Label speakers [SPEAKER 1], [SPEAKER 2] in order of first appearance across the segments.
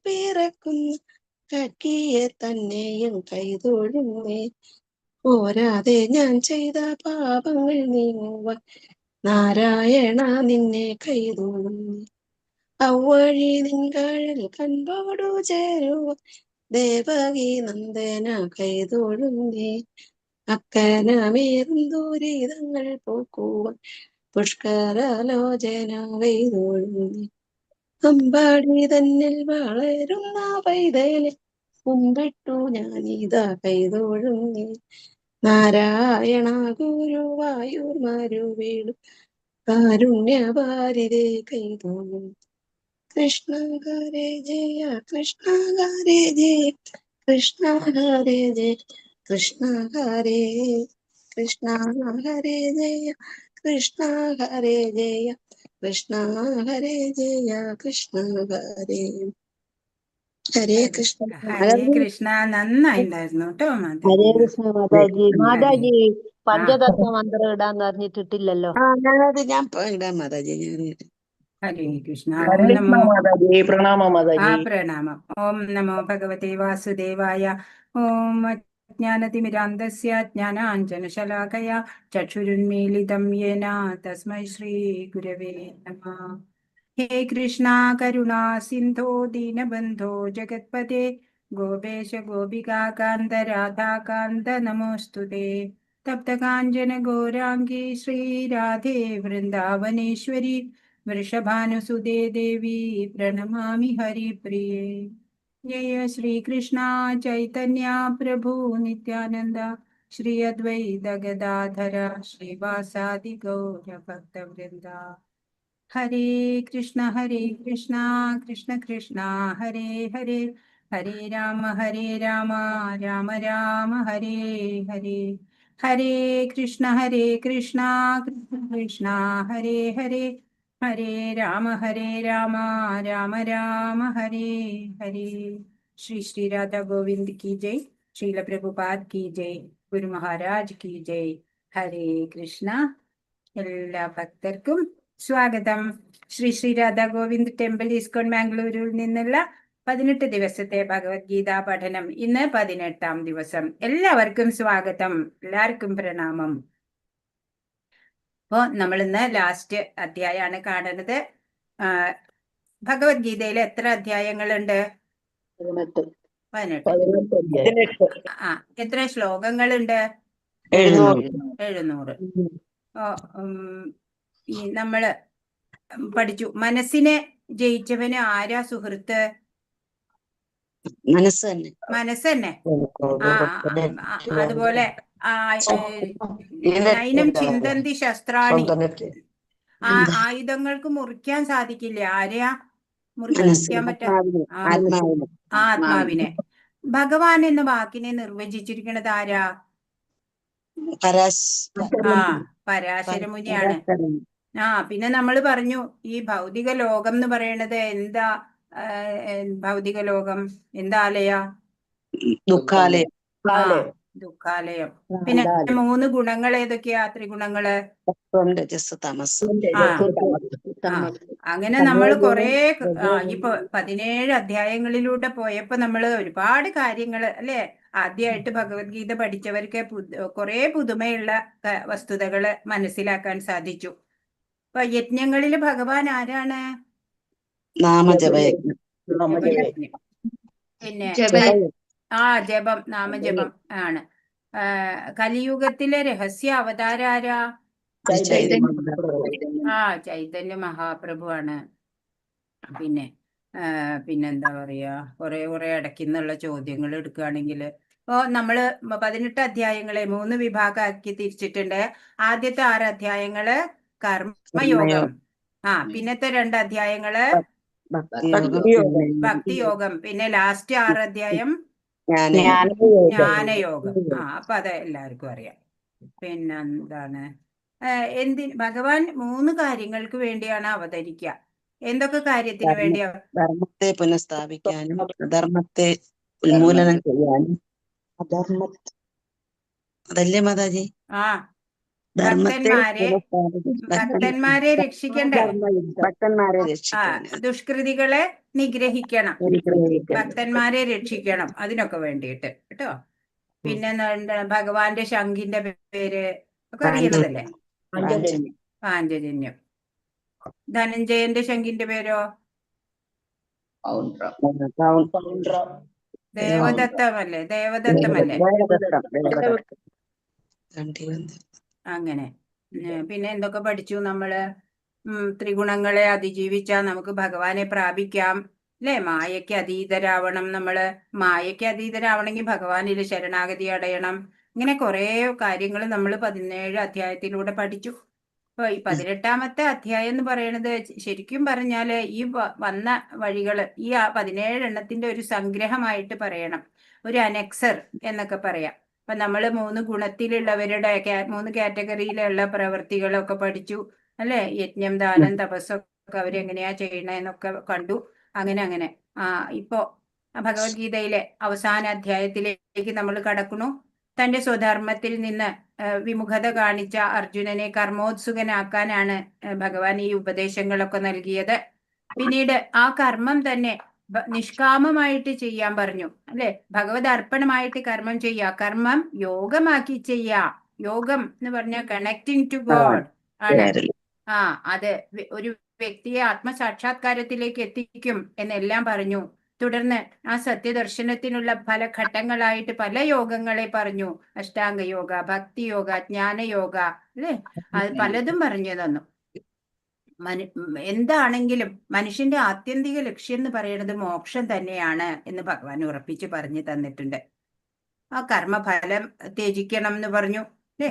[SPEAKER 1] പിറക്കുന്ന കക്കിയെ തന്നെയും കൈതൊഴുന്നേ. പോരാതെ ഞാൻ ചെയ്ത പാപങ്ങൾ നീങ്ങുവാൻ നാരായണ നിന്നെ കൈതൊഴുന്നേ. അവഴി നിൻകഴൽ കൺപോടു ചേരുവാൻ ദേവകി നന്ദന കൈതൊഴുന്നേ. അക്കനമേറും ദുരിതങ്ങൾ പോക്കുവാൻ പുഷ്കരലോചന കൈതൊഴുന്നേ. അമ്പാടി തന്നിൽ വളരുന്ന പൈതലെ കുമ്പിട്ടു ഞാനിതാ കൈതൊഴുന്നേ. നാരായണ ഗുരുവായൂർ മരുവേണു കാരുണ്യവാരിതേ കൈതൊഴും. കൃഷ്ണ ഹരേ ജയ കൃഷ്ണ ഹരേ ജയ കൃഷ്ണ ഹരേ ജയ കൃഷ്ണ ഹരേ കൃഷ്ണ ഹരേ ജയ കൃഷ്ണ ഹരേ ജയ കൃഷ്ണ ഹരേ ജയ കൃഷ്ണ ഹരേ ഹരേ കൃഷ്ണ.
[SPEAKER 2] ഹരേ കൃഷ്ണ. നന്നായിണ്ടായിരുന്നു കേട്ടോ
[SPEAKER 3] ഹരേ
[SPEAKER 2] മാതാജി.
[SPEAKER 3] കൃഷ്ണ മാതാജി.
[SPEAKER 2] ഹരേ.
[SPEAKER 3] മാതാജി, പഞ്ചതത്വ മന്ത്രം ഇടാന്ന് പറഞ്ഞിട്ടിട്ടില്ലല്ലോ.
[SPEAKER 1] ആ, ഞാനത് ഞാൻ ഇടാം മാതാജി, ഞാൻ ഇടാം.
[SPEAKER 2] ഹരേ കൃഷ്ണ. ഓം
[SPEAKER 4] ഹരേ കൃഷ്ണ
[SPEAKER 2] നമോ
[SPEAKER 4] മാതാജി, പ്രണാമം
[SPEAKER 2] ആ
[SPEAKER 4] മാതാജി.
[SPEAKER 2] പ്രണാമം. ഓം നമോ ഭഗവതേ വാസുദേവായ. ഓം അജ്ഞാനതിമിരാന്ധസ്യ ജ്ഞാനാഞ്ജനശലാകയാ ചക്ഷുരുന്മീലിതം യേന തസ്മൈ ശ്രീ ഗുരവേ നമഃ. ഹേ കൃഷ്ണ കരുണാ സിന്ധോ ദീനബന്ധോ ജഗത്പതേ ഗോപേശ ഗോപികാകാന്ത രാധാകാന്ത നമോസ്തുതേ. തപ്തകാഞ്ചന ഗൗരാംഗി ശ്രീരാധേ വൃന്ദാവനേശ്വരി വൃഷഭാനുസുതേ ദേവി പ്രണമാമി ഹരിപ്രിയേ. ജയ ശ്രീകൃഷ്ണ ചൈതന്യ പ്രഭു നിത്യാനന്ദ ശ്രീ അദ്വൈത ഗദാധര ശ്രീവാസാദി ഗൗരഭക്തവൃന്ദ. ഹരേ കൃഷ്ണ ഹരേ കൃഷ്ണ കൃഷ്ണ കൃഷ്ണ ഹരേ ഹരേ ഹരേ രാമ ഹരേ രാമ രാമ രാമ ഹരേ ഹരേ. ഹരേ കൃഷ്ണ ഹരേ കൃഷ്ണ കൃഷ്ണ കൃഷ്ണ ഹരേ ഹരേ ഹരേ രാമ ഹരേ രാമ രാമ രാമ ഹരേ ഹരേ. ശ്രീ ശ്രീ രാധാ ഗോവിന്ദ് കി ജയ്. ശ്രീല പ്രഭുപാദ് കി ജയ്. ഗുരു മഹാരാജ് കി ജയ്. ഹരേ കൃഷ്ണ. എല്ലാ ഭക്തർക്കും സ്വാഗതം. ശ്രീ ശ്രീ രാധാ ഗോവിന്ദ് ടെമ്പിൾ ഇസ്കോൺ മാംഗ്ലൂരിൽ നിന്നുള്ള 18 ദിവസത്തെ ഭഗവത്ഗീതാ പഠനം ഇന്ന് 18-ാം ദിവസം. എല്ലാവർക്കും സ്വാഗതം, എല്ലാവർക്കും പ്രണാമം. അപ്പോ നമ്മൾ ഇന്ന് ലാസ്റ്റ് അധ്യായമാണ് കാണുന്നത്. ഭഗവത്ഗീതയിൽ എത്ര അധ്യായങ്ങളുണ്ട്?
[SPEAKER 3] 18.
[SPEAKER 2] 18.
[SPEAKER 4] 18 അധ്യായം.
[SPEAKER 2] ആ, എത്ര ശ്ലോകങ്ങളുണ്ട്?
[SPEAKER 1] 700.
[SPEAKER 2] 700. ഓ, ഈ നമ്മള് പഠിച്ചു, മനസ്സിനെ ജയിച്ചവന് ആരാ സുഹൃത്ത്?
[SPEAKER 1] മനസ്സ് തന്നെ.
[SPEAKER 2] മനസ്സ് തന്നെ. ആ ആ, അതുപോലെ ആ നൈനം ചിന്തന്തി ശസ്ത്രാണി, ആ ആയുധങ്ങൾക്ക് മുറിക്കാൻ സാധിക്കില്ല. ആരെയാ മുറിക്കാൻ പറ്റാ?
[SPEAKER 1] ആത്മാവിനെ. ആത്മാവിനെ.
[SPEAKER 2] ആത്മാവിനെ. ഭഗവാൻ എന്ന വാക്കിനെ നിർവചിച്ചിരിക്കണത് ആരാ? ആ, പരാശരമുനിയാണ്. ആ, പിന്നെ നമ്മൾ പറഞ്ഞു, ഈ ഭൗതിക ലോകം എന്ന് പറയണത് എന്താ? ഭൗതിക ലോകം എന്താ ആലയ?
[SPEAKER 1] ദുഃഖാലയം.
[SPEAKER 2] ആ, ദുഃഖാലയം. പിന്നെ 3 ഗുണങ്ങൾ ഏതൊക്കെയാ? ത്രിഗുണങ്ങള്?
[SPEAKER 1] സത്വം, രജസ്, തമസ്.
[SPEAKER 2] ആ, അങ്ങനെ നമ്മൾ കൊറേ ഇപ്പൊ 17 അധ്യായങ്ങളിലൂടെ പോയപ്പോ നമ്മള് ഒരുപാട് കാര്യങ്ങള് അല്ലെ? ആദ്യമായിട്ട് ഭഗവത്ഗീത പഠിച്ചവർക്ക് കൊറേ പുതുമയുള്ള വസ്തുതകള് മനസ്സിലാക്കാൻ സാധിച്ചു. അപ്പൊ യജ്ഞങ്ങളില് ഭഗവാൻ ആരാണ്?
[SPEAKER 1] നാമജപയജ്ഞം.
[SPEAKER 2] ജപയജ്ഞം. പിന്നെ ആ ജപം, നാമജപം ആണ്. കലിയുഗത്തിലെ രഹസ്യ അവതാരം ആരാ? ആ, ചൈതന്യ മഹാപ്രഭുവാണ്. പിന്നെ പിന്നെന്താ പറയാ, കുറെ കുറെ ഇടയ്ക്കുന്നുള്ള ചോദ്യങ്ങൾ എടുക്കുകയാണെങ്കിൽ, ഓ, നമ്മള് 18 അധ്യായങ്ങളെ 3 വിഭാഗമാക്കി തിരിച്ചിട്ടുണ്ട്. ആദ്യത്തെ 6 അധ്യായങ്ങള് കർമ്മയോഗം, ആ പിന്നത്തെ 2 അധ്യായങ്ങള് ഭക്തിയോഗം, പിന്നെ ലാസ്റ്റ് 6 അധ്യായം ജ്ഞാനയോഗം. ആ, അപ്പൊ അത് എല്ലാവർക്കും അറിയാം. പിന്നെ എന്താണ്, ഭഗവാൻ 3 കാര്യങ്ങൾക്ക് വേണ്ടിയാണ് അവതരിക്കുക. എന്തൊക്കെ കാര്യത്തിന് വേണ്ടിയാ?
[SPEAKER 1] ധർമ്മത്തെ പുനഃസ്ഥാപിക്കാനും അധർമ്മത്തെ ഉന്മൂലനം ചെയ്യാനും. അധർമ്മ അതല്ലേ മാതാജി?
[SPEAKER 2] ആ,
[SPEAKER 1] ധർമ്മത്തെ
[SPEAKER 2] ഭക്തന്മാരെ
[SPEAKER 1] പുനഃസ്ഥാപിക്കും.
[SPEAKER 2] ഭക്തന്മാരെ രക്ഷിക്കണ്ടേ?
[SPEAKER 3] ധർമ്മയുദ്ധം.
[SPEAKER 1] ഭക്തന്മാരെ
[SPEAKER 2] ആ
[SPEAKER 1] രക്ഷിക്കാൻ,
[SPEAKER 2] ദുഷ്കൃതികളെ നിഗ്രഹിക്കണം,
[SPEAKER 1] അനുഗ്രഹിക്കണം.
[SPEAKER 2] ഭക്തന്മാരെ രക്ഷിക്കണം, അതിനൊക്കെ വേണ്ടിയിട്ട് കേട്ടോ. പിന്നെ എന്താ, ഭഗവാന്റെ ശംഖിന്റെ പേര് ഒക്കെ അറിയണതല്ലേ?
[SPEAKER 4] പാഞ്ചജന്യം.
[SPEAKER 2] പാഞ്ചജന്യം. ധനഞ്ജയന്റെ ശംഖിന്റെ പേരോ?
[SPEAKER 4] പൗണ്ഡ്രം.
[SPEAKER 1] പൗണ്ഡ്രം.
[SPEAKER 2] ദേവദത്തമല്ലേ? ദേവദത്തമല്ലേ?
[SPEAKER 1] ദേവദത്തം, ദേവദത്തം. ദണ്ഡിവന്ത്.
[SPEAKER 2] അങ്ങനെ. പിന്നെ എന്തൊക്കെ പഠിച്ചു നമ്മള്? ത്രിഗുണങ്ങളെ അതിജീവിച്ചാ നമുക്ക് ഭഗവാനെ പ്രാപിക്കാം അല്ലേ? മായയ്ക്ക് അതീതരാവണം നമ്മള്. മായയ്ക്ക് അതീതരാവണമെങ്കിൽ ഭഗവാനിൽ ശരണാഗതി അടയണം. ഇങ്ങനെ കുറെ കാര്യങ്ങൾ നമ്മൾ 17 അധ്യായത്തിലൂടെ പഠിച്ചു. അപ്പൊ ഈ 18-ാമത്തെ അധ്യായം എന്ന് പറയണത് ശരിക്കും പറഞ്ഞാല് ഈ വന്ന വഴികള് ഈ 17 എണ്ണത്തിന്റെ ഒരു സംഗ്രഹമായിട്ട് പറയണം. ഒരു അനക്സർ എന്നൊക്കെ പറയാം. അപ്പൊ നമ്മള് 3 ഗുണത്തിലുള്ളവരുടെ 3 കാറ്റഗറിയിലുള്ള പ്രവൃത്തികളൊക്കെ പഠിച്ചു അല്ലെ? യജ്ഞം, ദാനം, തപസ്സൊക്കെ അവരെങ്ങനെയാ ചെയ്യണേന്നൊക്കെ കണ്ടു. അങ്ങനെ അങ്ങനെ ഇപ്പോ ഭഗവത്ഗീതയിലെ അവസാന അധ്യായത്തിലേക്ക് നമ്മൾ കടക്കണു. തന്റെ സ്വധർമ്മത്തിൽ നിന്ന് വിമുഖത കാണിച്ച അർജുനനെ കർമ്മോത്സുകനാക്കാനാണ് ഭഗവാൻ ഈ ഉപദേശങ്ങളൊക്കെ നൽകിയത്. പിന്നീട് ആ കർമ്മം തന്നെ നിഷ്കാമമായിട്ട് ചെയ്യാൻ പറഞ്ഞു അല്ലെ? ഭഗവത് അർപ്പണമായിട്ട് കർമ്മം ചെയ്യാ, കർമ്മം യോഗമാക്കി ചെയ്യാ. യോഗം എന്ന് പറഞ്ഞാൽ കണക്ടിങ് ടു ഗോഡ് ആണ്. അത് ഒരു വ്യക്തിയെ ആത്മസാക്ഷാത്കാരത്തിലേക്ക് എത്തിക്കും എന്നെല്ലാം പറഞ്ഞു. തുടർന്ന് ആ സത്യദർശനത്തിനുള്ള പല ഘട്ടങ്ങളായിട്ട് പല യോഗങ്ങളെ പറഞ്ഞു. അഷ്ടാംഗ യോഗ, ഭക്തിയോഗ, ജ്ഞാനയോഗ അല്ലേ? അത് പലതും പറഞ്ഞു തന്നു. എന്താണെങ്കിലും മനുഷ്യന്റെ ആത്യന്തിക ലക്ഷ്യം എന്ന് പറയുന്നത് മോക്ഷം തന്നെയാണ് എന്ന് ഭഗവാൻ ഉറപ്പിച്ച് പറഞ്ഞു തന്നിട്ടുണ്ട്. ആ കർമ്മഫലം ത്യജിക്കണം എന്ന് പറഞ്ഞു അല്ലേ?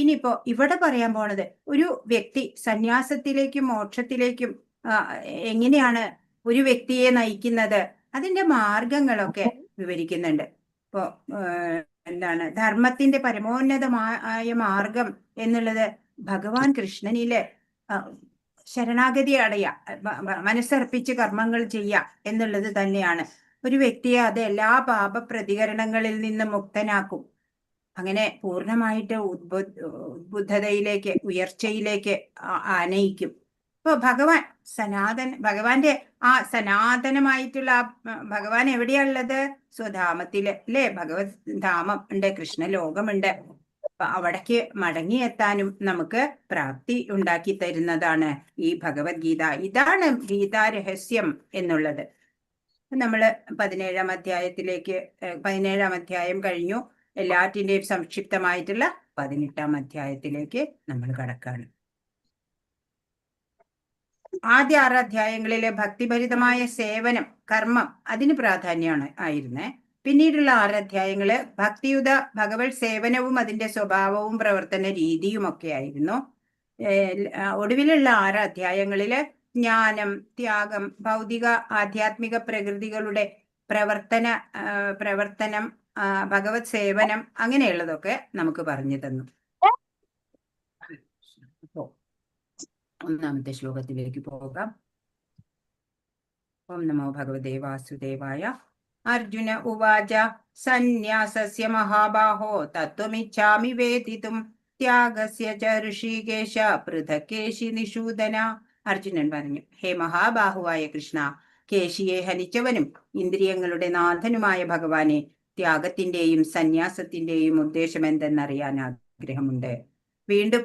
[SPEAKER 2] ഇനിയിപ്പോ ഇവിടെ പറയാൻ പോണത് ഒരു വ്യക്തി സന്യാസത്തിലേക്കും മോക്ഷത്തിലേക്കും എങ്ങനെയാണ് ഒരു വ്യക്തിയെ നയിക്കുന്നത്, അതിന്റെ മാർഗങ്ങളൊക്കെ വിവരിക്കുന്നുണ്ട്. ഇപ്പോ എന്താണ് ധർമ്മത്തിന്റെ പരമോന്നതമായ മാർഗം എന്നുള്ളത് ഭഗവാൻ കൃഷ്ണനിലെ ശരണാഗതി അടയുക, മനസ്സർപ്പിച്ച് കർമ്മങ്ങൾ ചെയ്യുക എന്നുള്ളത് തന്നെയാണ്. ഒരു വ്യക്തിയെ അത് എല്ലാ പാപ പ്രതികരണങ്ങളിൽ നിന്നും മുക്തനാക്കും. അങ്ങനെ പൂർണ്ണമായിട്ട് ഉദ്ബുദ്ധതയിലേക്ക്, ഉയർച്ചയിലേക്ക് ആനയിക്കും. ഇപ്പൊ ഭഗവാൻ ഭഗവാന്റെ ആ സനാതനമായിട്ടുള്ള ആ ഭഗവാൻ എവിടെയാ ഉള്ളത്? സ്വധാമത്തില് അല്ലേ? ഭഗവത് ധാമം ഉണ്ട്, കൃഷ്ണലോകമുണ്ട്. അപ്പൊ അവിടേക്ക് മടങ്ങിയെത്താനും നമുക്ക് പ്രാപ്തി ഉണ്ടാക്കി തരുന്നതാണ് ഈ ഭഗവത്ഗീത. ഇതാണ് ഗീതാ രഹസ്യം എന്നുള്ളത്. നമ്മള് 17-ാം അധ്യായത്തിലേക്ക്, 17-ാം അധ്യായം കഴിഞ്ഞു. എല്ലാറ്റിന്റെയും സംക്ഷിപ്തമായിട്ടുള്ള 18-ാം അധ്യായത്തിലേക്ക് നമ്മൾ കടക്കാണ്. ആദ്യ 6 അധ്യായങ്ങളിലെ ഭക്തിഭരിതമായ സേവനം, കർമ്മം, അതിന് പ്രാധാന്യമാണ് ആയിരുന്നേ. പിന്നീടുള്ള 6 അധ്യായങ്ങള് ഭക്തിയുത ഭഗവത് സേവനവും അതിന്റെ സ്വഭാവവും പ്രവർത്തന രീതിയും ഒക്കെ ആയിരുന്നു. ഒടുവിലുള്ള 6 അധ്യായങ്ങളില് ജ്ഞാനം, ത്യാഗം, ഭൗതിക ആധ്യാത്മിക പ്രകൃതികളുടെ പ്രവർത്തനം, ഭഗവത് സേവനം, അങ്ങനെയുള്ളതൊക്കെ നമുക്ക് പറഞ്ഞു തന്നു. അപ്പോ 1-ാമത്തെ ശ്ലോകത്തിലേക്ക് പോകാം. ഓം നമോ ഭഗവതേ വാസുദേവായ. അർജുന ഉവാച സന്യാസസ്യ മഹാബാഹോ തത്വമിച്ഛാമി വേദിതും ത്യാഗസ്യ ച ഋഷികേശ പൃഥകേശി നിഷൂദന. അർജുനൻ പറഞ്ഞു, ഹേ മഹാബാഹുവായ കൃഷ്ണ, കേശിയെ ഹനിച്ചവനും ഇന്ദ്രിയങ്ങളുടെ നാഥനുമായ ഭഗവാനെ, ത്യാഗത്തിന്റെയും സന്യാസത്തിന്റെയും ഉദ്ദേശം എന്തെന്നറിയാൻ ആഗ്രഹമുണ്ട്. വീണ്ടും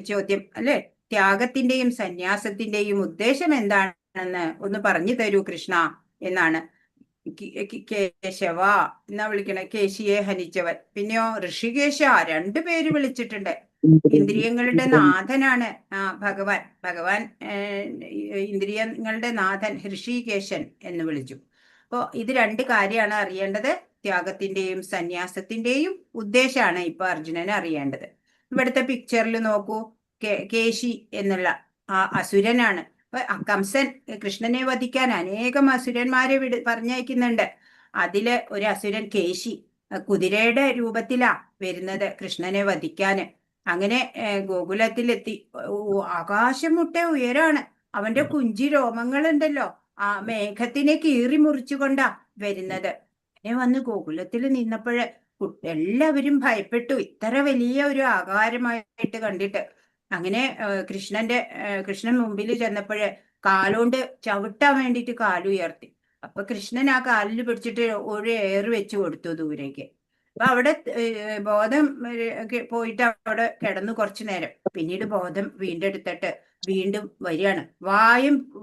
[SPEAKER 2] ചോദ്യം അല്ലെ? ത്യാഗത്തിന്റെയും സന്യാസത്തിന്റെയും ഉദ്ദേശം എന്താണെന്ന് ഒന്ന് പറഞ്ഞു തരൂ കൃഷ്ണ എന്നാണ്. കേശവ എന്നാ വിളിക്കണേ, കേശിയെ ഹനിച്ചവൻ. പിന്നെയോ ഋഷികേശ, രണ്ടു പേര് വിളിച്ചിട്ടുണ്ട്. ഇന്ദ്രിയങ്ങളുടെ നാഥനാണ് ഭഗവാൻ. ഭഗവാൻ ഇന്ദ്രിയങ്ങളുടെ നാഥൻ ഹൃഷികേശൻ എന്ന് വിളിച്ചു. അപ്പോ ഇത് രണ്ട് കാര്യമാണ് അറിയേണ്ടത്. ത്യാഗത്തിന്റെയും സന്യാസത്തിന്റെയും ഉദ്ദേശമാണ് ഇപ്പൊ അർജുനന് അറിയേണ്ടത്. ഇവിടുത്തെ പിക്ചറിൽ നോക്കൂ, കേശി എന്നുള്ള ആ അസുരനാണ്. അപ്പൊ കംസൻ കൃഷ്ണനെ വധിക്കാൻ അനേകം അസുരന്മാരെ പറഞ്ഞയക്കുന്നുണ്ട്. അതില് ഒരു അസുരൻ കേശി കുതിരയുടെ രൂപത്തിലാ വരുന്നത് കൃഷ്ണനെ വധിക്കാന്. അങ്ങനെ ഗോകുലത്തിലെത്തി. ആകാശം മുട്ടെ ഉയരാണ്. അവന്റെ കുഞ്ചി രോമങ്ങളുണ്ടല്ലോ, ആ മേഘത്തിനെ കീറി മുറിച്ചുകൊണ്ടാ വരുന്നത്. അങ്ങനെ വന്ന് ഗോകുലത്തിൽ നിന്നപ്പോഴ് എല്ലാവരും ഭയപ്പെട്ടു, ഇത്ര വലിയ ഒരു ആകാരമായിട്ട് കണ്ടിട്ട്. അങ്ങനെ കൃഷ്ണൻ മുമ്പിൽ ചെന്നപ്പോഴ് കാലോണ്ട് ചവിട്ടാൻ വേണ്ടിയിട്ട് കാലുയർത്തി. അപ്പൊ കൃഷ്ണൻ ആ കാലിൽ പിടിച്ചിട്ട് ഒരു ഏറ് വെച്ച് കൊടുത്തു ദൂരേക്ക്. അപ്പൊ അവിടെ ബോധം പോയിട്ട് അവിടെ കിടന്നു കുറച്ചു നേരം. പിന്നീട് ബോധം വീണ്ടെടുത്തിട്ട് വീണ്ടും വരികയാണ്.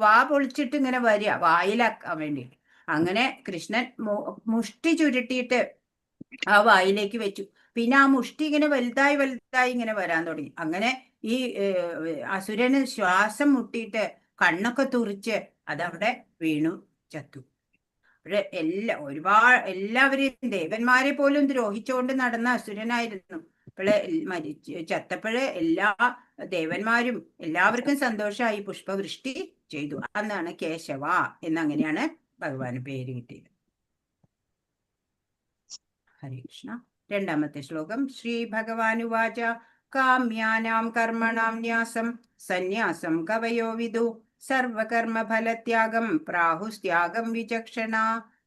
[SPEAKER 2] വാ പൊളിച്ചിട്ട് ഇങ്ങനെ വരിക വായിലാക്കാൻ വേണ്ടിയിട്ട്. അങ്ങനെ കൃഷ്ണൻ മുഷ്ടി ചുരുട്ടിയിട്ട് ആ വായിലേക്ക് വെച്ചു. പിന്നെ ആ മുഷ്ടി ഇങ്ങനെ വലുതായി വലുതായി ഇങ്ങനെ വരാൻ തുടങ്ങി. അങ്ങനെ ഈ അസുരന് ശ്വാസം മുട്ടിയിട്ട് കണ്ണൊക്കെ തുറിച്ച് അതവിടെ വീണു ചത്തു. ഒരുപാട് എല്ലാവരെയും ദേവന്മാരെ പോലും ദ്രോഹിച്ചുകൊണ്ട് നടന്ന അസുരനായിരുന്നു. അപ്പോള് മരിച്ച് ചത്തപ്പോഴ് എല്ലാ ദേവന്മാരും എല്ലാവർക്കും സന്തോഷമായി, പുഷ്പവൃഷ്ടി ചെയ്തു. അന്നാണ് കേശവ എന്നങ്ങനെയാണ് ഭഗവാന് പേര് കിട്ടിയത്. ഹരേ കൃഷ്ണ. രണ്ടാമത്തെ ശ്ലോകം. ശ്രീ ഭഗവാനുവാച കാമ്യാനാം കർമ്മണാം ന്യാസം സന്യാസം കവയോ വിദു സർവകർമ്മഫലത്യാഗം പ്രാഹുസ്ത്യാഗം വിചക്ഷണ.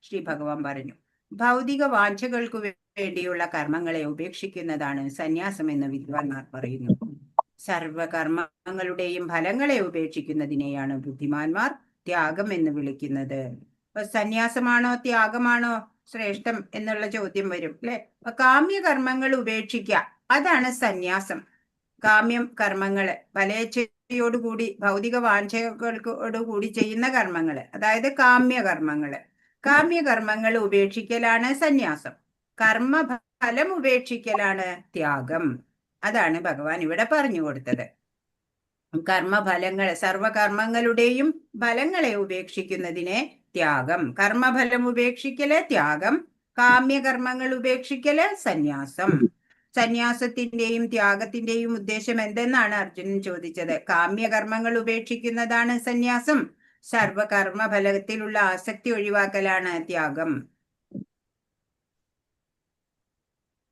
[SPEAKER 2] ശ്രീ ഭഗവാൻ പറഞ്ഞു, ഭൗതിക വാഞ്ഛകൾക്കു വേണ്ടിയുള്ള കർമ്മങ്ങളെ ഉപേക്ഷിക്കുന്നതാണ് സന്യാസം എന്ന് വിദ്വാൻമാർ പറയുന്നു. സർവകർമ്മങ്ങളുടെയും ഫലങ്ങളെ ഉപേക്ഷിക്കുന്നതിനെയാണ് ബുദ്ധിമാന്മാർ ത്യാഗം എന്ന് വിളിക്കുന്നത്. അപ്പൊ സന്യാസമാണോ ത്യാഗമാണോ ശ്രേഷ്ഠം എന്നുള്ള ചോദ്യം വരും അല്ലെ? അപ്പൊ കാമ്യകർമ്മങ്ങൾ ഉപേക്ഷിക്കുക, അതാണ് സന്യാസം. കാമ്യം കർമ്മങ്ങള് ഫലേച്ഛയോടുകൂടി ഭൗതിക വാഞ്ഛകളോടുകൂടി ചെയ്യുന്ന കർമ്മങ്ങള്, അതായത് കാമ്യകർമ്മങ്ങള്. കാമ്യകർമ്മങ്ങൾ ഉപേക്ഷിക്കലാണ് സന്യാസം. കർമ്മഫലം ഉപേക്ഷിക്കലാണ് ത്യാഗം. അതാണ് ഭഗവാൻ ഇവിടെ പറഞ്ഞു കൊടുത്തത്. കർമ്മഫലങ്ങൾ, സർവകർമ്മങ്ങളുടെയും ഫലങ്ങളെ ഉപേക്ഷിക്കുന്നതിനെ ത്യാഗം. കർമ്മഫലം ഉപേക്ഷിക്കല് ത്യാഗം, കാമ്യകർമ്മങ്ങൾ ഉപേക്ഷിക്കല് സന്യാസം. സന്യാസത്തിന്റെയും ത്യാഗത്തിന്റെയും ഉദ്ദേശം എന്തെന്നാണ് അർജുനൻ ചോദിച്ചത്. കാമ്യകർമ്മങ്ങൾ ഉപേക്ഷിക്കുന്നതാണ് സന്യാസം, സർവകർമ്മഫലത്തിലുള്ള ആസക്തി ഒഴിവാക്കലാണ് ത്യാഗം.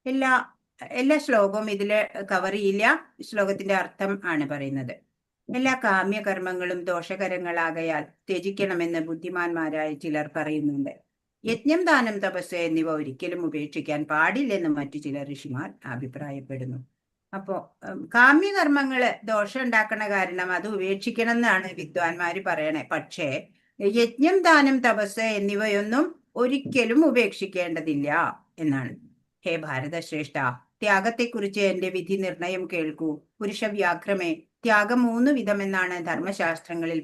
[SPEAKER 2] എല്ലാ എല്ലാ ശ്ലോകവും ഇതില് കവർ ചെയ്യില്ല, ശ്ലോകത്തിന്റെ അർത്ഥം ആണ് പറയുന്നത്. എല്ലാ കാമ്യകർമ്മങ്ങളും ദോഷകരങ്ങളാകയാൽ ത്യജിക്കണമെന്ന് ബുദ്ധിമാന്മാരായ ചിലർ പറയുന്നുണ്ട്. യജ്ഞം, ദാനം, തപസ് എന്നിവ ഒരിക്കലും ഉപേക്ഷിക്കാൻ പാടില്ലെന്ന് മറ്റു ചില ഋഷിമാർ അഭിപ്രായപ്പെടുന്നു. അപ്പോ കാമ്യകർമ്മങ്ങള് ദോഷം ഉണ്ടാക്കണ കാരണം അത് ഉപേക്ഷിക്കണം എന്നാണ് വിദ്വാൻമാര് പറയണേ. പക്ഷേ യജ്ഞം, ദാനം, തപസ് എന്നിവയൊന്നും ഒരിക്കലും ഉപേക്ഷിക്കേണ്ടതില്ല എന്നാണ്. ഹേ ഭാരതശ്രേഷ്ഠ, ത്യാഗത്തെക്കുറിച്ച് എന്റെ വിധി നിർണയം കേൾക്കൂ. പുരുഷവ്യാഘ്രമേ, ത്യാഗം 3 വിധമെന്നാണ് ധർമ്മശാസ്ത്രങ്ങളിൽ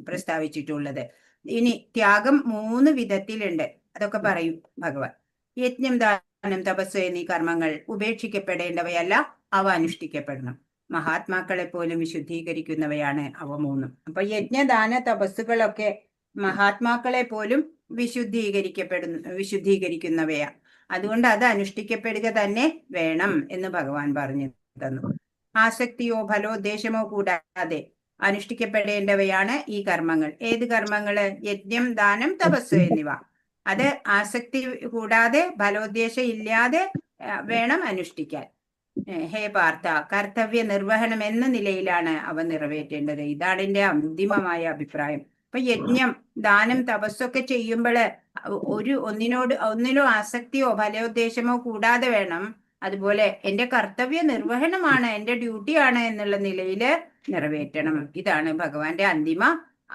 [SPEAKER 2] പ്രസ്താവിച്ചിട്ടുള്ളത്. ഇനി ത്യാഗം 3 വിധത്തിലുണ്ട്, അതൊക്കെ പറയും ഭഗവാൻ. യജ്ഞം, ദാനം, തപസ് എന്നീ കർമ്മങ്ങൾ ഉപേക്ഷിക്കപ്പെടേണ്ടവയല്ല, അവ അനുഷ്ഠിക്കപ്പെടണം. മഹാത്മാക്കളെ പോലും വിശുദ്ധീകരിക്കുന്നവയാണ് അവ 3. അപ്പൊ യജ്ഞദാന തപസ്സുകളൊക്കെ മഹാത്മാക്കളെ പോലും വിശുദ്ധീകരിക്കുന്നവയാ. അതുകൊണ്ട് അത് അനുഷ്ഠിക്കപ്പെടുക തന്നെ വേണം എന്ന് ഭഗവാൻ പറഞ്ഞു തന്നു. ആസക്തിയോ ഫലോദ്ദേശമോ കൂടാതെ അനുഷ്ഠിക്കപ്പെടേണ്ടവയാണ് ഈ കർമ്മങ്ങൾ. ഏത് കർമ്മങ്ങള്? യജ്ഞം, ദാനം, തപസ് എന്നിവ. അത് ആസക്തി കൂടാതെ ഫലോദ്ദേശം ഇല്ലാതെ വേണം അനുഷ്ഠിക്കാൻ. ഹേ പാർത്ഥ, കർത്തവ്യ നിർവഹണം എന്ന നിലയിലാണ് അവ നിറവേറ്റേണ്ടത്. ഇതാണ് എന്റെ അന്തിമമായ അഭിപ്രായം. അപ്പൊ യജ്ഞം, ദാനം, തപസ്സൊക്കെ ചെയ്യുമ്പോൾ ഒന്നിലോ ആസക്തിയോ ഫലോദ്ദേശമോ കൂടാതെ വേണം. അതുപോലെ എന്റെ കർത്തവ്യ നിർവഹണമാണ്, എന്റെ ഡ്യൂട്ടിയാണ് എന്നുള്ള നിലയില് നിറവേറ്റണം. ഇതാണ് ഭഗവാന്റെ അന്തിമ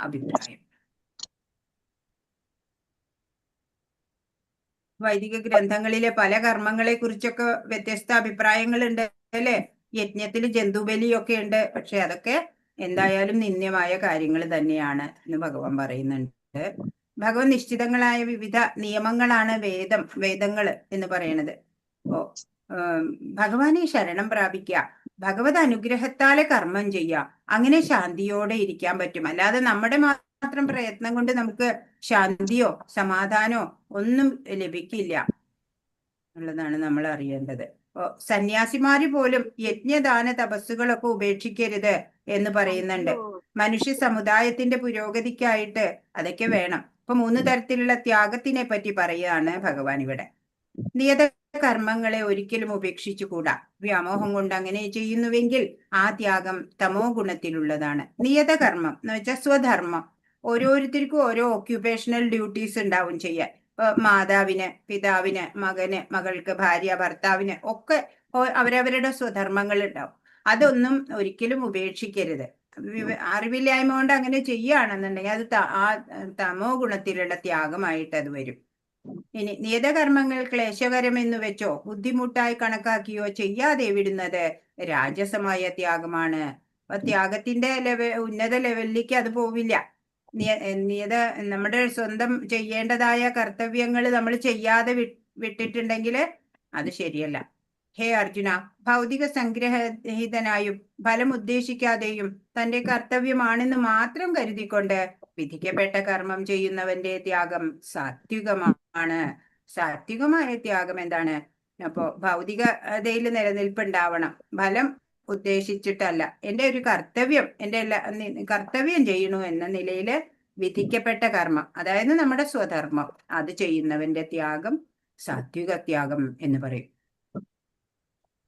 [SPEAKER 2] അഭിപ്രായം. വൈദിക ഗ്രന്ഥങ്ങളിലെ പല കർമ്മങ്ങളെ കുറിച്ചൊക്കെ വ്യത്യസ്ത അഭിപ്രായങ്ങളുണ്ട് അല്ലെ? യജ്ഞത്തിൽ ജന്തുബലിയൊക്കെ ഉണ്ട്. പക്ഷെ അതൊക്കെ എന്തായാലും നിന്ദ്യമായ കാര്യങ്ങൾ തന്നെയാണ് എന്ന് ഭഗവാൻ പറയുന്നുണ്ട്. ഭഗവാൻ നിശ്ചിതങ്ങളായ വിവിധ നിയമങ്ങളാണ് വേദങ്ങള് എന്ന് പറയണത്. അപ്പോ ഭഗവാനെ ശരണം പ്രാപിക്കുക, ഭഗവത് അനുഗ്രഹത്താലെ കർമ്മം ചെയ്യുക, അങ്ങനെ ശാന്തിയോടെ ഇരിക്കാൻ പറ്റും. അല്ലാതെ നമ്മുടെ മാത്രം പ്രയത്നം കൊണ്ട് നമുക്ക് ശാന്തിയോ സമാധാനോ ഒന്നും ലഭിക്കില്ല എന്നുള്ളതാണ് നമ്മൾ അറിയേണ്ടത്. സന്യാസിമാര് പോലും യജ്ഞദാന തപസ്സുകളൊക്കെ ഉപേക്ഷിക്കരുത് എന്ന് പറയുന്നുണ്ട്. മനുഷ്യ സമുദായത്തിന്റെ പുരോഗതിക്കായിട്ട് അതൊക്കെ വേണം. ഇപ്പൊ 3 തരത്തിലുള്ള ത്യാഗത്തിനെ പറ്റി പറയുകയാണ് ഭഗവാൻ ഇവിടെ. നിയത കർമ്മങ്ങളെ ഒരിക്കലും ഉപേക്ഷിച്ചുകൂടാ. വ്യാമോഹം കൊണ്ട് അങ്ങനെ ചെയ്യുന്നുവെങ്കിൽ ആ ത്യാഗം തമോ ഗുണത്തിലുള്ളതാണ്. നിയത കർമ്മം എന്ന് വെച്ചാൽ സ്വധർമ്മം. ഓരോരുത്തർക്കും ഓരോ ഓക്യുപേഷണൽ ഡ്യൂട്ടീസ് ഉണ്ടാവും ചെയ്യാൻ. ഇപ്പൊ മാതാവിന്, പിതാവിന്, മകന്, മകൾക്ക്, ഭാര്യ, ഭർത്താവിന് ഒക്കെ അവരവരുടെ സ്വധർമ്മങ്ങൾ ഉണ്ടാവും. അതൊന്നും ഒരിക്കലും ഉപേക്ഷിക്കരുത്. അറിവില്ലായ്മ കൊണ്ട് അങ്ങനെ ചെയ്യുകയാണെന്നുണ്ടെങ്കിൽ അത് ആ തമോ ഗുണത്തിലുള്ള ത്യാഗമായിട്ട് അത് വരും. ഇനി നിയതകർമ്മങ്ങൾ ക്ലേശകരമെന്ന് വെച്ചോ ബുദ്ധിമുട്ടായി കണക്കാക്കിയോ ചെയ്യാതെ വിടുന്നത് രാജസമായ ത്യാഗമാണ്. അപ്പൊ ത്യാഗത്തിന്റെ ഉന്നത ലെവലിലേക്ക് അത് പോവില്ല. നിയത നമ്മുടെ സ്വന്തം ചെയ്യേണ്ടതായ കർത്തവ്യങ്ങൾ നമ്മൾ ചെയ്യാതെ വിട്ടിട്ടുണ്ടെങ്കിൽ അത് ശരിയല്ല. ഹേ അർജുന, ഭൗതിക സംഗ്രഹിതനായും ഫലം ഉദ്ദേശിക്കാതെയും തന്റെ കർത്തവ്യമാണെന്ന് മാത്രം കരുതിക്കൊണ്ട് വിധിക്കപ്പെട്ട കർമ്മം ചെയ്യുന്നവന്റെ ത്യാഗം സാത്വികമാണ്. സാത്വികമായ ത്യാഗം എന്താണ്? അപ്പോ ഭൗതികതയിൽ നിലനിൽപ്പുണ്ടാവണം, ഫലം ഉദ്ദേശിച്ചിട്ടല്ല. എന്റെ ഒരു കർത്തവ്യം, എന്റെ എല്ലാ കർത്തവ്യം ചെയ്യണു എന്ന നിലയില് വിധിക്കപ്പെട്ട കർമ്മം, അതായത് നമ്മുടെ സ്വധർമ്മം, അത് ചെയ്യുന്നവന്റെ ത്യാഗം സാത്വിക ത്യാഗം എന്ന് പറയും.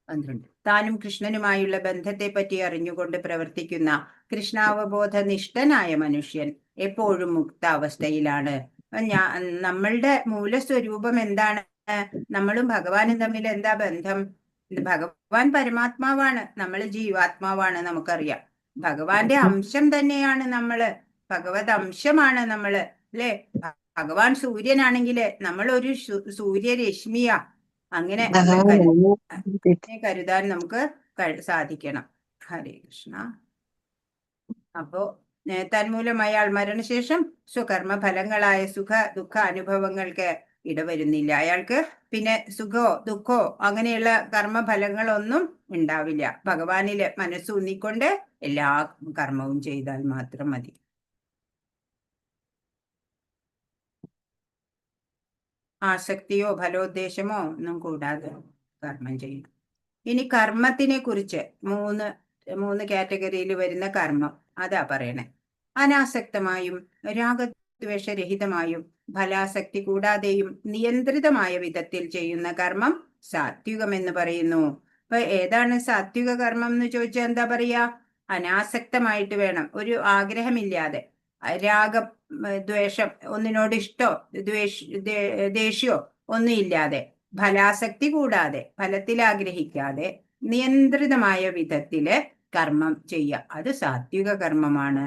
[SPEAKER 2] 12. താനും കൃഷ്ണനുമായുള്ള ബന്ധത്തെ പറ്റി അറിഞ്ഞുകൊണ്ട് പ്രവർത്തിക്കുന്ന കൃഷ്ണാവബോധ നിഷ്ഠനായ മനുഷ്യൻ എപ്പോഴും മുക്താവസ്ഥയിലാണ്. നമ്മളുടെ മൂലസ്വരൂപം എന്താണ്? നമ്മളും ഭഗവാനും തമ്മിൽ എന്താ ബന്ധം? ഭഗവാൻ പരമാത്മാവാണ്, നമ്മൾ ജീവാത്മാവാണ്, നമുക്കറിയാം. ഭഗവാന്റെ അംശം തന്നെയാണ് നമ്മള്, ഭഗവത് അംശമാണ് നമ്മള്, അല്ലെ? ഭഗവാൻ സൂര്യനാണെങ്കില് നമ്മളൊരു സൂര്യരശ്മിയാ. അങ്ങനെ കരുതാൻ നമുക്ക് സാധിക്കണം. ഹരേ കൃഷ്ണ. അപ്പോ തന്മൂലം അയാൾ മരണശേഷം സ്വകർമ്മ ഫലങ്ങളായ സുഖ ദുഃഖ അനുഭവങ്ങൾക്ക് ഇടവരുന്നില്ല. അയാൾക്ക് പിന്നെ സുഖമോ ദുഃഖമോ അങ്ങനെയുള്ള കർമ്മഫലങ്ങളൊന്നും ഉണ്ടാവില്ല. ഭഗവാനില് മനസ്സൂന്നിക്കൊണ്ട് എല്ലാ കർമ്മവും ചെയ്താൽ മാത്രം മതി. ആസക്തിയോ ഫലോദ്ദേശമോ ഒന്നും കൂടാതെ കർമ്മം ചെയ്യണം. ഇനി കർമ്മത്തിനെ കുറിച്ച് മൂന്ന് മൂന്ന് കാറ്റഗറിയിൽ വരുന്ന കർമ്മം അതാ പറയണേ. അനാസക്തമായും രാഗദ്വേഷരഹിതമായും ഫലാസക്തി കൂടാതെയും നിയന്ത്രിതമായ വിധത്തിൽ ചെയ്യുന്ന കർമ്മം സാത്വികം എന്ന് പറയുന്നു. അപ്പൊ ഏതാണ് സാത്വിക കർമ്മം എന്ന് ചോദിച്ചാൽ എന്താ പറയാ? അനാസക്തമായിട്ട് വേണം, ഒരു ആഗ്രഹമില്ലാതെ, രാഗം ദ്വേഷം, ഒന്നിനോട് ഇഷ്ടോ ദേഷ്യോ ഒന്നും ഇല്ലാതെ, ഫലാസക്തി കൂടാതെ, ഫലത്തിൽ ആഗ്രഹിക്കാതെ നിയന്ത്രിതമായ വിധത്തില് കർമ്മം ചെയ്യുക, അത് സാത്വിക കർമ്മമാണ്.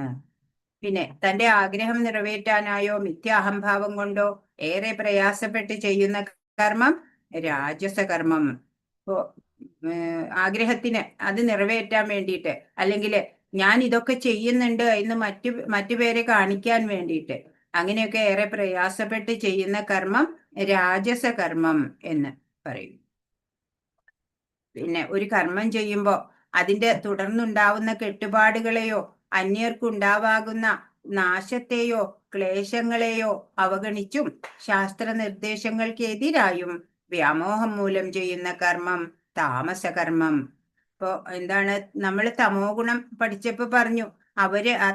[SPEAKER 2] പിന്നെ തന്റെ ആഗ്രഹം നിറവേറ്റാനായോ മിഥ്യാഹംഭാവം കൊണ്ടോ ഏറെ പ്രയാസപ്പെട്ട് ചെയ്യുന്ന കർമ്മം രാജസകർമ്മം. ഇപ്പോ ആഗ്രഹത്തിന് അത് നിറവേറ്റാൻ വേണ്ടിയിട്ട്, അല്ലെങ്കിൽ ഞാൻ ഇതൊക്കെ ചെയ്യുന്നുണ്ട് എന്ന് മറ്റു മറ്റു പേരെ കാണിക്കാൻ വേണ്ടിയിട്ട് അങ്ങനെയൊക്കെ ഏറെ പ്രയാസപ്പെട്ട് ചെയ്യുന്ന കർമ്മം രാജസകർമ്മം എന്ന് പറയും. പിന്നെ ഒരു കർമ്മം ചെയ്യുമ്പോ അതിന്റെ തുടർന്നുണ്ടാവുന്ന കെട്ടുപാടുകളെയോ അന്യർക്കുണ്ടാവാകുന്ന നാശത്തെയോ ക്ലേശങ്ങളെയോ അവഗണിച്ചും ശാസ്ത്ര നിർദ്ദേശങ്ങൾക്കെതിരായും വ്യാമോഹം മൂലം ചെയ്യുന്ന കർമ്മം താമസകർമ്മം. ഇപ്പോ എന്താണ്, നമ്മൾ തമോ ഗുണം പഠിച്ചപ്പോ പറഞ്ഞു, അവര് ആ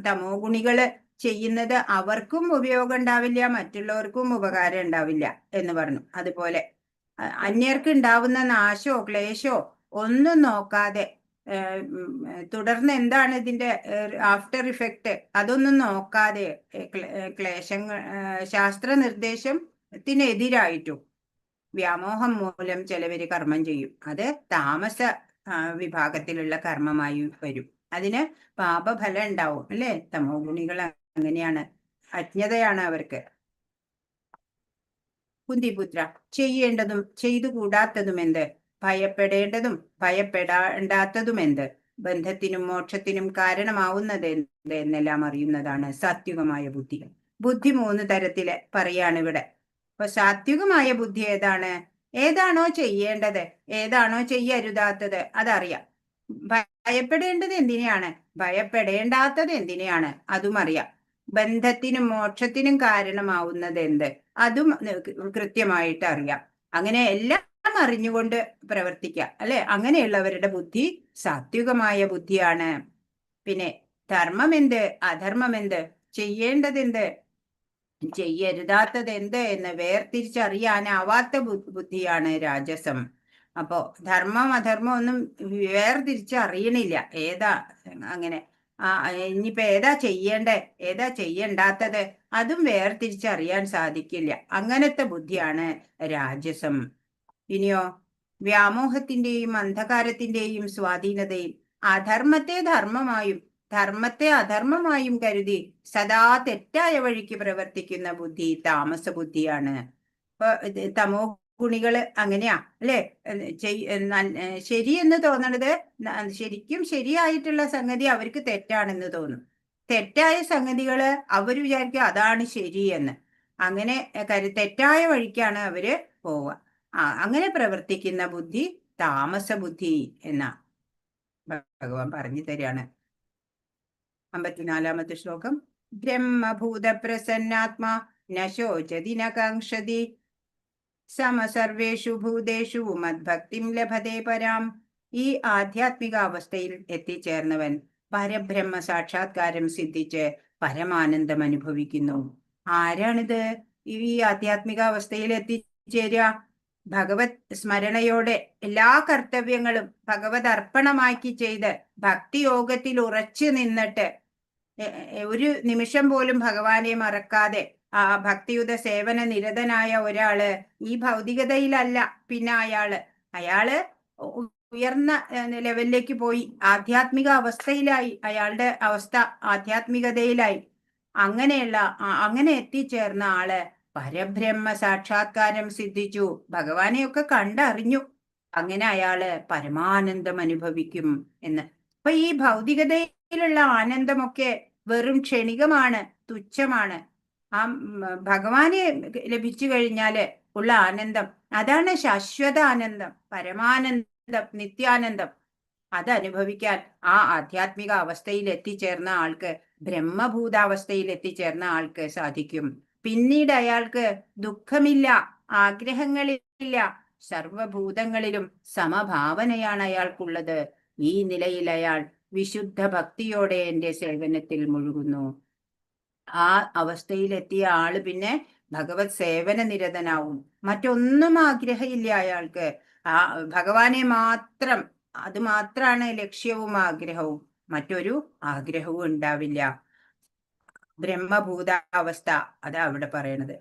[SPEAKER 2] തമോ ഗുണികള് ചെയ്യുന്നത് അവർക്കും ഉപയോഗം ഉണ്ടാവില്ല, മറ്റുള്ളവർക്കും ഉപകാരം ഉണ്ടാവില്ല എന്ന് പറഞ്ഞു. അതുപോലെ അന്യർക്ക് ഉണ്ടാവുന്ന നാശോ ക്ലേശോ ഒന്നും നോക്കാതെ തുടർന്ന് എന്താണ് ഇതിന്റെ ആഫ്റ്റർ ഇഫക്റ്റ് അതൊന്നും നോക്കാതെ ക്ലേശങ്ങൾ ശാസ്ത്ര നിർദ്ദേശത്തിനെതിരായിട്ടും വ്യാമോഹം മൂലം ചിലവര് കർമ്മം ചെയ്യും. അത് താമസ വിഭാഗത്തിലുള്ള കർമ്മമായി വരും. അതിന് പാപഫലം ഉണ്ടാവും അല്ലെ? തമോ ഗുണികൾ അങ്ങനെയാണ്, അജ്ഞതയാണ് അവർക്ക്. കുന്തിപുത്ര, ചെയ്യേണ്ടതും ചെയ്തുകൂടാത്തതും എന്ത്? ഭയപ്പെടേണ്ടതും ഭയപ്പെടേണ്ടാത്തതും എന്ത്? ബന്ധത്തിനും മോക്ഷത്തിനും കാരണമാവുന്നത് എന്ത് എന്നെല്ലാം അറിയുന്നതാണ് സാത്വികമായ ബുദ്ധി. ബുദ്ധി മൂന്ന് തരത്തില് പറയാണ് ഇവിടെ. അപ്പൊ സാത്വികമായ ബുദ്ധി ഏതാണ്? ഏതാണോ ചെയ്യേണ്ടത്, ഏതാണോ ചെയ്യരുതാത്തത് അതറിയാം. ഭയപ്പെടേണ്ടത് എന്തിനെയാണ്, ഭയപ്പെടേണ്ടാത്തത് എന്തിനെയാണ് അതും അറിയാം. ബന്ധത്തിനും മോക്ഷത്തിനും കാരണമാവുന്നത് എന്ത് അതും കൃത്യമായിട്ട് അറിയാം. അങ്ങനെ എല്ലാം അറിഞ്ഞുകൊണ്ട് പ്രവർത്തിക്കുക അല്ലെ? അങ്ങനെയുള്ളവരുടെ ബുദ്ധി സാത്വികമായ ബുദ്ധിയാണ്. പിന്നെ ധർമ്മം എന്ത്, അധർമ്മം എന്ത്, ചെയ്യേണ്ടതെന്ത്, ചെയ്യരുതാത്തത് എന്ത് എന്ന് വേർതിരിച്ചറിയാനാവാത്ത ബുദ്ധിയാണ് രാജസം. അപ്പോ ധർമ്മം അധർമ്മം ഒന്നും വേർതിരിച്ചറിയണില്ല ഏതാ അങ്ങനെ. ഇനിയിപ്പോ ഏതാ ചെയ്യേണ്ടേ ഏതാ ചെയ്യണ്ടാത്തത് അതും വേർതിരിച്ചറിയാൻ സാധിക്കില്ല. അങ്ങനത്തെ ബുദ്ധിയാണ് രാജസം. ഇനിയോ വ്യാമോഹത്തിന്റെയും അന്ധകാരത്തിന്റെയും സ്വാധീനതയിൽ അധർമ്മത്തെ ധർമ്മമായും ധർമ്മത്തെ അധർമ്മമായും കരുതി സദാ തെറ്റായ വഴിക്ക് പ്രവർത്തിക്കുന്ന ബുദ്ധി താമസ ബുദ്ധിയാണ്. ഇപ്പൊ തമോ ഗുണികള് അങ്ങനെയാ അല്ലെ? ശരിയെന്ന് തോന്നണത്, ശരിക്കും ശരിയായിട്ടുള്ള സംഗതി അവർക്ക് തെറ്റാണെന്ന് തോന്നും. തെറ്റായ സംഗതികള് അവര് വിചാരിക്കും അതാണ് ശരിയെന്ന്. അങ്ങനെ തെറ്റായ വഴിക്കാണ് അവര് പോവുക. അങ്ങനെ പ്രവർത്തിക്കുന്ന ബുദ്ധി താമസ ബുദ്ധി എന്നാ ഭഗവാൻ പറഞ്ഞു തരികയാണ്. 54-ാമത്തെ ശ്ലോകം. ബ്രഹ്മഭൂത പ്രസന്നാത്മാ ന ശോചതി ന കാങ്ക്ഷതി സമസർവേഷു ഭൂതേഷു മദ്ഭക്തിം ലഭതേ പരാം. ഈ ആധ്യാത്മിക അവസ്ഥയിൽ എത്തിച്ചേർന്നവൻ പരബ്രഹ്മ സാക്ഷാത്കാരം സിദ്ധിച്ച് പരമാനന്ദം അനുഭവിക്കുന്നു. ആരാണിത് ഈ ആധ്യാത്മിക അവസ്ഥയിൽ എത്തിച്ചേരുക? ഭഗവത് സ്മരണയോടെ എല്ലാ കർത്തവ്യങ്ങളും ഭഗവത് അർപ്പണമാക്കി ചെയ്ത് ഭക്തിയോഗത്തിൽ ഉറച്ചു നിന്നിട്ട് ഒരു നിമിഷം പോലും ഭഗവാനെ മറക്കാതെ ആ ഭക്തിയുത സേവന നിരതനായ ഒരാള് ഈ ഭൗതികതയിലല്ല. പിന്നെ അയാള് അയാള് ഉയർന്ന ലെവലിലേക്ക് പോയി ആധ്യാത്മിക അവസ്ഥയിലായി. അയാളുടെ അവസ്ഥ ആധ്യാത്മികതയിലായി. അങ്ങനെയുള്ള അങ്ങനെ എത്തിച്ചേർന്ന ആള് പരബ്രഹ്മ സാക്ഷാത്കാരം സിദ്ധിച്ചു, ഭഗവാനെയൊക്കെ കണ്ടറിഞ്ഞു. അങ്ങനെ അയാള് പരമാനന്ദം അനുഭവിക്കും എന്ന്. അപ്പൊ ഈ ഭൗതികതയിലുള്ള ആനന്ദമൊക്കെ വെറും ക്ഷണികമാണ്, തുച്ഛമാണ്. ആ ഭഗവാനെ ലഭിച്ചു കഴിഞ്ഞാല് ഉള്ള ആനന്ദം അതാണ് ശാശ്വത ആനന്ദം, പരമാനന്ദം, നിത്യാനന്ദം. അത് അനുഭവിക്കാൻ ആ ആധ്യാത്മിക അവസ്ഥയിൽ എത്തിച്ചേർന്ന ആൾക്ക്, ബ്രഹ്മഭൂതാവസ്ഥയിൽ എത്തിച്ചേർന്ന ആൾക്ക് സാധിക്കും. പിന്നീട് അയാൾക്ക് ദുഃഖമില്ല, ആഗ്രഹങ്ങളില്ല, സർവഭൂതങ്ങളിലും സമഭാവനയാണ് അയാൾക്കുള്ളത്. ഈ നിലയിൽ അയാൾ വിശുദ്ധ ഭക്തിയോടെ എന്റെ സേവനത്തിൽ മുഴുകുന്നു. ആ അവസ്ഥയിലെത്തിയ ആള് പിന്നെ ഭഗവത് സേവന നിരതനാവും. മറ്റൊന്നും ആഗ്രഹമില്ല അയാൾക്ക്. ആ ഭഗവാനെ മാത്രം, അത് മാത്രാണ് ലക്ഷ്യവും ആഗ്രഹവും. മറ്റൊരു ആഗ്രഹവും ഉണ്ടാവില്ല. ബ്രഹ്മഭൂതാവസ്ഥ അതാ അവിടെ പറയണത്.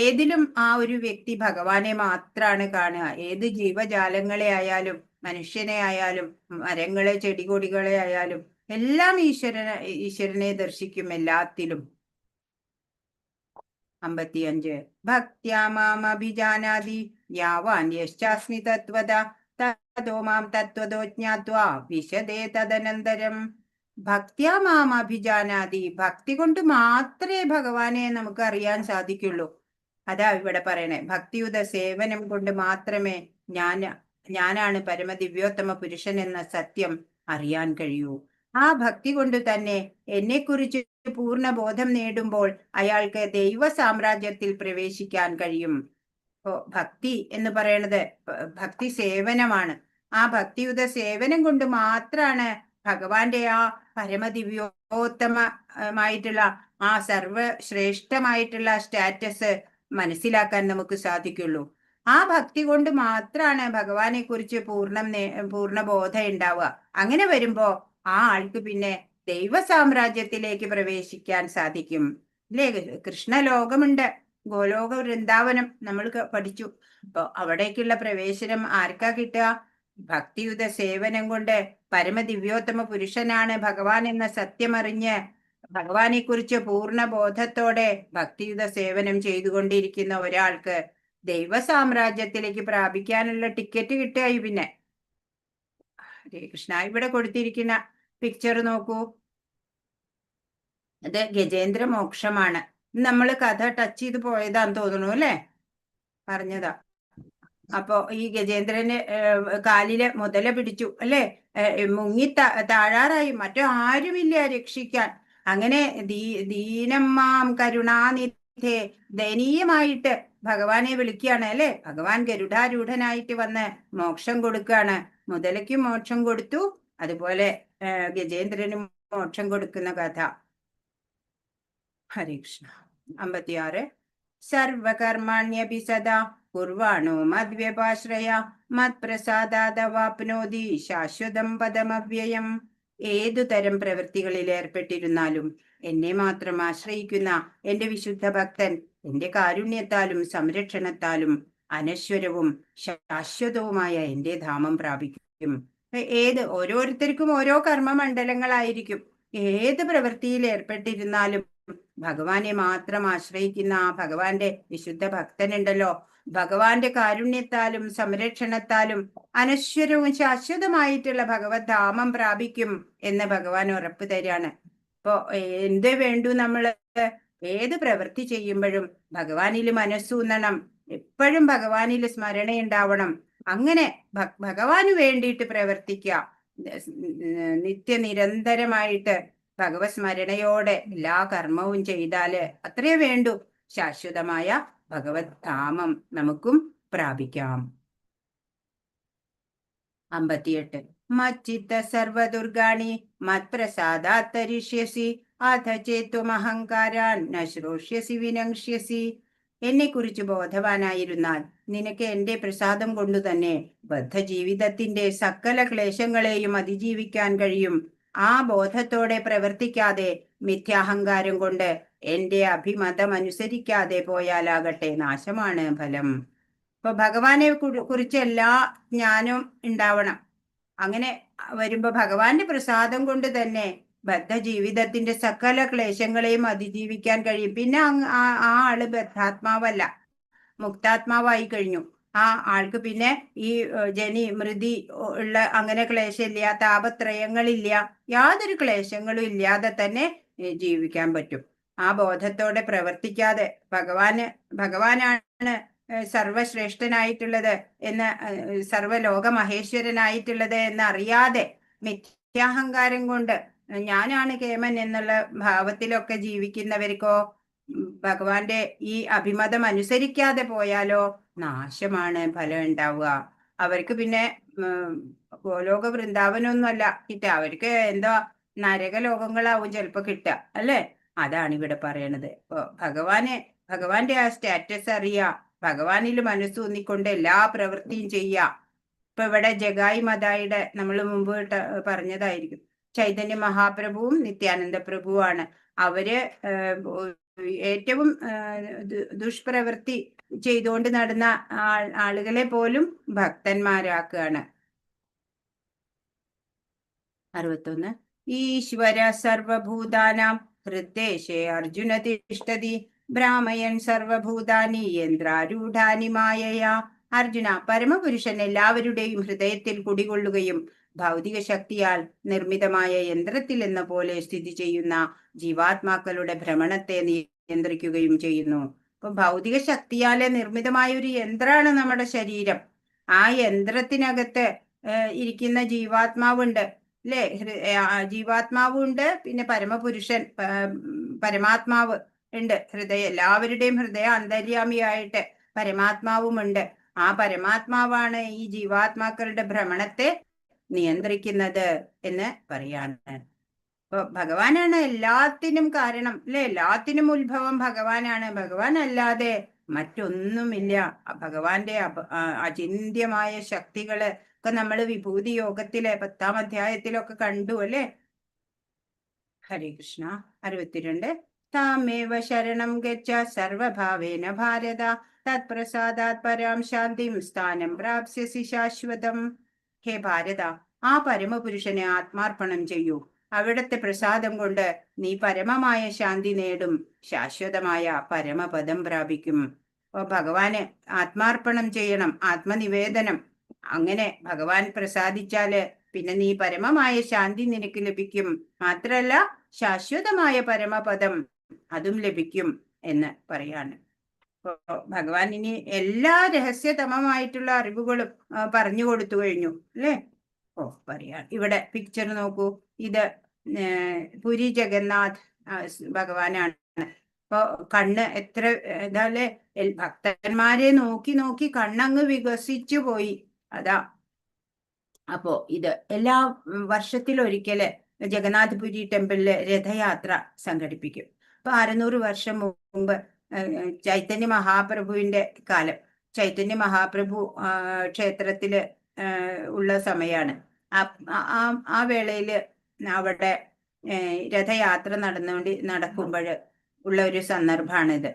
[SPEAKER 2] ഏതിലും ആ ഒരു വ്യക്തി ഭഗവാനെ മാത്രാണ് കാണുക. ഏത് ജീവജാലങ്ങളെ ആയാലും, മനുഷ്യനെ ആയാലും, മരങ്ങളെ ചെടികൊടികളെ ആയാലും എല്ലാം ഈശ്വരനെ ദർശിക്കും എല്ലാത്തിലും. 55. ഭക്ത്യാ മാമഭിജാനാതി യാവാൻ യശ്ചാസ്മി തത്വത തതോ മാം തത്വതോ ജ്ഞാത്വാ വിശദേ തദനന്തരം. ഭക്ത്യാ മാം അഭിജാനാതി, ഭക്തി കൊണ്ട് മാത്രമേ ഭഗവാനെ നമുക്ക് അറിയാൻ സാധിക്കുള്ളൂ. അതാ ഇവിടെ പറയണേ. ഭക്തിയുത സേവനം കൊണ്ട് മാത്രമേ ഞാനാണ് പരമദിവ്യോത്തമ പുരുഷൻ എന്ന സത്യം അറിയാൻ കഴിയൂ. ആ ഭക്തി കൊണ്ട് തന്നെ എന്നെക്കുറിച്ച് പൂർണ്ണ ബോധം നേടുമ്പോൾ അയാൾക്ക് ദൈവ സാമ്രാജ്യത്തിൽ പ്രവേശിക്കാൻ കഴിയും. അപ്പോ ഭക്തി എന്ന് പറയണത് ഭക്തി സേവനമാണ്. ആ ഭക്തിയുത സേവനം കൊണ്ട് മാത്രാണ് ഭഗവാന്റെ ആ പരമദിവ്യോത്തമമായിട്ടുള്ള ആ സർവശ്രേഷ്ഠമായിട്ടുള്ള സ്റ്റാറ്റസ് മനസ്സിലാക്കാൻ നമുക്ക് സാധിക്കുള്ളൂ. ആ ഭക്തി കൊണ്ട് മാത്രാണ് ഭഗവാനെ കുറിച്ച് പൂർണ്ണ ബോധം ഉണ്ടാവുക. അങ്ങനെ വരുമ്പോ ആ ആൾക്ക് പിന്നെ ദൈവ സാമ്രാജ്യത്തിലേക്ക് പ്രവേശിക്കാൻ സാധിക്കും, അല്ലേ? കൃഷ്ണലോകമുണ്ട്, ഗോലോക വൃന്ദാവനം നമ്മൾ പഠിച്ചു. അപ്പൊ അവിടേക്കുള്ള പ്രവേശനം ആർക്കാ കിട്ടുക? ഭക്തിയുത സേവനം കൊണ്ട് പരമദിവ്യോത്തമ പുരുഷനാണ് ഭഗവാൻ എന്ന സത്യമറിഞ്ഞ് ഭഗവാനെ കുറിച്ച് പൂർണ്ണ ബോധത്തോടെ ഭക്തിയുത സേവനം ചെയ്തുകൊണ്ടിരിക്കുന്ന ഒരാൾക്ക് ദൈവ സാമ്രാജ്യത്തിലേക്ക് പ്രാപിക്കാനുള്ള ടിക്കറ്റ് കിട്ടുകയായി പിന്നെ. ഹരേ കൃഷ്ണ. ഇവിടെ കൊടുത്തിരിക്കുന്ന പിക്ചർ നോക്കൂ, അത് ഗജേന്ദ്ര മോക്ഷമാണ്. നമ്മൾ കഥ ടച്ച് ചെയ്ത് പോയതാന്ന് തോന്നുന്നു, അല്ലേ? പറഞ്ഞതാ. അപ്പോ ഈ ഗജേന്ദ്രന് കാലിലെ മുതല പിടിച്ചു, അല്ലേ? മുങ്ങി താഴാറായി, മറ്റു ആരുമില്ല രക്ഷിക്കാൻ. അങ്ങനെ ദീനം മാം കരുണാനിധേ, ദയനീയമായിട്ട് ഭഗവാനെ വിളിക്കുകയാണ്, അല്ലെ? ഭഗവാൻ ഗരുഡാരൂഢനായിട്ട് വന്ന് മോക്ഷം കൊടുക്കുകയാണ്. മുതലയ്ക്കും മോക്ഷം കൊടുത്തു, അതുപോലെ ഗജേന്ദ്രനും മോക്ഷം കൊടുക്കുന്ന കഥ. ഹരേ കൃഷ്ണ. 56. സർവകർമാണ്യപി സദാ കുർവാണോ മദ്വ്യപാശ്രയ മത്പ്രസാദാദവാപ്നോതി ശാശ്വതം പദമവ്യയം. ഏതു തരം പ്രവൃത്തികളിൽ ഏർപ്പെട്ടിരുന്നാലും എന്നെ മാത്രം ആശ്രയിക്കുന്ന എന്റെ വിശുദ്ധ ഭക്തൻ എന്റെ കാരുണ്യത്താലും സംരക്ഷണത്താലും അനശ്വരവും ശാശ്വതവുമായ എന്റെ ധാമം പ്രാപിക്കും. ഏത് ഓരോരുത്തർക്കും ഓരോ കർമ്മമണ്ഡലങ്ങളായിരിക്കും. ഏത് പ്രവൃത്തിയിൽ ഏർപ്പെട്ടിരുന്നാലും ഭഗവാനെ മാത്രം ആശ്രയിക്കുന്ന ആ ഭഗവാന്റെ വിശുദ്ധ ഭക്തനുണ്ടല്ലോ, ഭഗവാന്റെ കാരുണ്യത്താലും സംരക്ഷണത്താലും അനശ്വരവും ശാശ്വതമായിട്ടുള്ള ഭഗവത് ധാമം പ്രാപിക്കും എന്ന് ഭഗവാൻ ഉറപ്പു തരാണ്. ഇപ്പോ എന്ത് വേണ്ടു, നമ്മള് ഏത് പ്രവൃത്തി ചെയ്യുമ്പോഴും ഭഗവാനിൽ മനസ്സൂന്നണം, എപ്പോഴും ഭഗവാനിൽ സ്മരണയുണ്ടാവണം. അങ്ങനെ ഭഗവാന് വേണ്ടിയിട്ട് പ്രവർത്തിക്കുക, നിത്യനിരന്തരമായിട്ട് ഭഗവത് സ്മരണയോടെ എല്ലാ കർമ്മവും ചെയ്താല് അത്രയേ വേണ്ടു, ശാശ്വതമായ ഭഗവത് ധാമം നമുക്കും പ്രാപിക്കാം. 58. മച്ചിത്ത സർവദുർഗാണി മത്പ്രസാദാത് തരിഷ്യസി അഥ ചേത്വമഹങ്കാരാൻ ന ശ്രോഷ്യസി വിനങ്ഷ്യസി. എന്നെ കുറിച്ച് ബോധവാനായിരുന്നാൽ നിനക്ക് എന്റെ പ്രസാദം കൊണ്ടു തന്നെ ബദ്ധജീവിതത്തിന്റെ സകല ക്ലേശങ്ങളെയും അതിജീവിക്കാൻ കഴിയും. ആ ബോധത്തോടെ പ്രവർത്തിക്കാതെ മിഥ്യാഹങ്കാരം കൊണ്ട് എന്റെ അഭിമതം അനുസരിക്കാതെ പോയാലാകട്ടെ നാശമാണ് ഫലം. അപ്പൊ ഭഗവാനെ കുറിച്ച് എല്ലാ ജ്ഞാനവും ഉണ്ടാവണം. അങ്ങനെ വരുമ്പോ ഭഗവാന്റെ പ്രസാദം കൊണ്ട് തന്നെ ബദ്ധജീവിതത്തിന്റെ സകല ക്ലേശങ്ങളെയും അതിജീവിക്കാൻ കഴിയും. പിന്നെ ആ ആള് ബദ്ധാത്മാവല്ല, മുക്താത്മാവായി കഴിഞ്ഞു. ആ ആൾക്ക് പിന്നെ ഈ ജനി മൃതി ഉള്ള അങ്ങനെ ക്ലേശമില്ല, താപത്രയങ്ങളില്ല, യാതൊരു ക്ലേശങ്ങളും ഇല്ലാതെ തന്നെ ജീവിക്കാൻ പറ്റും. ആ ബോധത്തോടെ പ്രവർത്തിക്കാതെ ഭഗവാനാണ് സർവശ്രേഷ്ഠനായിട്ടുള്ളത് എന്ന്, സർവലോക മഹേശ്വരനായിട്ടുള്ളത് എന്ന് അറിയാതെ മിഥ്യാഹങ്കാരം കൊണ്ട് ഞാനാണ് കേമൻ എന്നുള്ള ഭാവത്തിലൊക്കെ ജീവിക്കുന്നവർക്കോ ഭഗവാന്റെ ഈ അഭിമതം അനുസരിക്കാതെ പോയാലോ നാശമാണ് ഫലം ഉണ്ടാവുക. അവർക്ക് പിന്നെ ഗോലോക വൃന്ദാവനൊന്നുമല്ല കിട്ടുക, അവർക്ക് എന്തോ നരകലോകങ്ങളാവും ചിലപ്പോ കിട്ടുക, അല്ലേ? അതാണ് ഇവിടെ പറയണത്. ഇപ്പൊ ഭഗവാന്റെ ആ സ്റ്റാറ്റസ് അറിയാ, ഭഗവാനിൽ മനസ്സൂന്നിക്കൊണ്ട് എല്ലാ പ്രവൃത്തിയും ചെയ്യാ. ഇപ്പൊ ഇവിടെ ജഗായി മദായിയുടെ നമ്മൾ മുമ്പ് പറഞ്ഞതായിരിക്കും, ചൈതന്യ മഹാപ്രഭുവും നിത്യാനന്ദ പ്രഭുവാണ്. അവര് ഏറ്റവും ദുഷ്പ്രവൃത്തി ചെയ്തുകൊണ്ട് നടന്ന ആളുകളെ പോലും ഭക്തന്മാരാക്കുകയാണ്. 61. ഈശ്വര സർവഭൂതാനാം ഹൃദ്ദേശേ അർജുന തിഷ്ഠതി ഭ്രാമയൻ സർവഭൂതാനി യന്ത്രാരൂഢാനി മായയാ. അർജുന, പരമപുരുഷൻ എല്ലാവരുടെയും ഹൃദയത്തിൽ കുടികൊള്ളുകയും ഭൗതിക ശക്തിയാൽ നിർമ്മിതമായ യന്ത്രത്തിൽ എന്ന പോലെ സ്ഥിതി ചെയ്യുന്ന ജീവാത്മാക്കളുടെ ഭ്രമണത്തെ നിയന്ത്രിക്കുകയും ചെയ്യുന്നു. അപ്പൊ ഭൗതിക ശക്തിയാലെ നിർമ്മിതമായ ഒരു യന്ത്രമാണ് നമ്മുടെ ശരീരം. ആ യന്ത്രത്തിനകത്ത് ഇരിക്കുന്ന ജീവാത്മാവുണ്ട്, അല്ലേ? ജീവാത്മാവുണ്ട്, പിന്നെ പരമപുരുഷൻ പരമാത്മാവ് ഉണ്ട്. ഹൃദയ എല്ലാവരുടെയും ഹൃദയ അന്തര്യാമിയായിട്ട് പരമാത്മാവുമുണ്ട്. ആ പരമാത്മാവാണ് ഈ ജീവാത്മാക്കളുടെ ഭ്രമണത്തെ നിയന്ത്രിക്കുന്നത് എന്ന് പറയാണ്. അപ്പൊ ഭഗവാനാണ് എല്ലാത്തിനും കാരണം, അല്ലെ? എല്ലാത്തിനും ഉത്ഭവം ഭഗവാനാണ്. ഭഗവാൻ അല്ലാതെ മറ്റൊന്നുമില്ല. ഭഗവാന്റെ അചിന്ത്യമായ ശക്തികള് ഒക്കെ നമ്മൾ വിഭൂതി യോഗത്തിലെ 10-ാം അധ്യായത്തിലൊക്കെ കണ്ടു, അല്ലെ? ഹരേ കൃഷ്ണ. 62. താമേവ ശരണം ഗച്ഛ സർവഭാവേന ഭാരത തത്പ്രസാദാത് പരാം ശാന്തിം സ്ഥാനം പ്രാപ്സ്യസി ശാശ്വതം. ഹേ ഭാരത, ആ പരമപുരുഷനെ ആത്മാർപ്പണം ചെയ്യൂ. അവിടത്തെ പ്രസാദം കൊണ്ട് നീ പരമമായ ശാന്തി നേടും, ശാശ്വതമായ പരമപദം പ്രാപിക്കും. അപ്പൊ ഭഗവാന് ആത്മാർപ്പണം ചെയ്യണം, ആത്മനിവേദനം. അങ്ങനെ ഭഗവാൻ പ്രസാദിച്ചാല് പിന്നെ നീ പരമമായ ശാന്തി നിനക്ക് ലഭിക്കും. മാത്രല്ല ശാശ്വതമായ പരമപദം അതും ലഭിക്കും എന്ന് പറയാണ്. അപ്പോ ഭഗവാൻ ഇനി എല്ലാ രഹസ്യതമമായിട്ടുള്ള അറിവുകളും പറഞ്ഞു കൊടുത്തു കഴിഞ്ഞു, അല്ലേ? ഓ പറയാ, ഇവിടെ പിക്ചർ നോക്കൂ. ഇത് പുരി ജഗന്നാഥ് ഭഗവാനാണ്. അപ്പൊ കണ്ണ് എത്ര ഇതാല്ലേ, ഭക്തന്മാരെ നോക്കി നോക്കി കണ്ണങ്ങ് വികസിച്ചു പോയി. അതാ. അപ്പോ ഇത് എല്ലാ വർഷത്തിലൊരിക്കല് ജഗന്നാഥ് പുരി ടെമ്പിളില് രഥയാത്ര സംഘടിപ്പിക്കും. അപ്പൊ 600 വർഷം മുമ്പ് ചൈതന്യ മഹാപ്രഭുവിന്റെ കാലം, ചൈതന്യ മഹാപ്രഭു ക്ഷേത്രത്തില് ഉള്ള സമയമാണ്. ആ ആ വേളയില് അവിടെ രഥയാത്ര നടക്കുമ്പോൾ ഉള്ള ഒരു സന്ദർഭമാണിത്.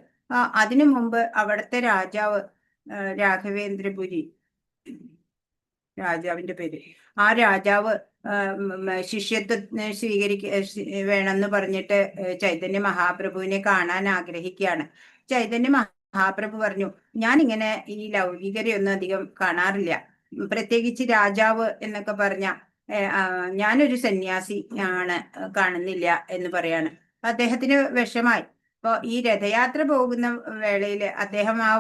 [SPEAKER 2] അതിനു മുമ്പ് അവിടുത്തെ രാജാവ് രാഘവേന്ദ്രപുരി രാജാവിന്റെ പേര്, ആ രാജാവ് ശിഷ്യത്വം സ്വീകരിക്ക വേണമെന്ന് പറഞ്ഞിട്ട് ചൈതന്യ മഹാപ്രഭുവിനെ കാണാൻ ആഗ്രഹിക്കുകയാണ്. ചൈതന്യ മഹാപ്രഭു പറഞ്ഞു, ഞാനിങ്ങനെ ഈ ലൗകികരെ ഒന്നും അധികം കാണാറില്ല, പ്രത്യേകിച്ച് രാജാവ് എന്നൊക്കെ പറഞ്ഞ ഞാനൊരു സന്യാസി ആണ്, കാണുന്നില്ല എന്ന് പറയാണ്. അദ്ദേഹത്തിന് വിഷമായി. അപ്പൊ ഈ രഥയാത്ര പോകുന്ന വേളയില് അദ്ദേഹം ആ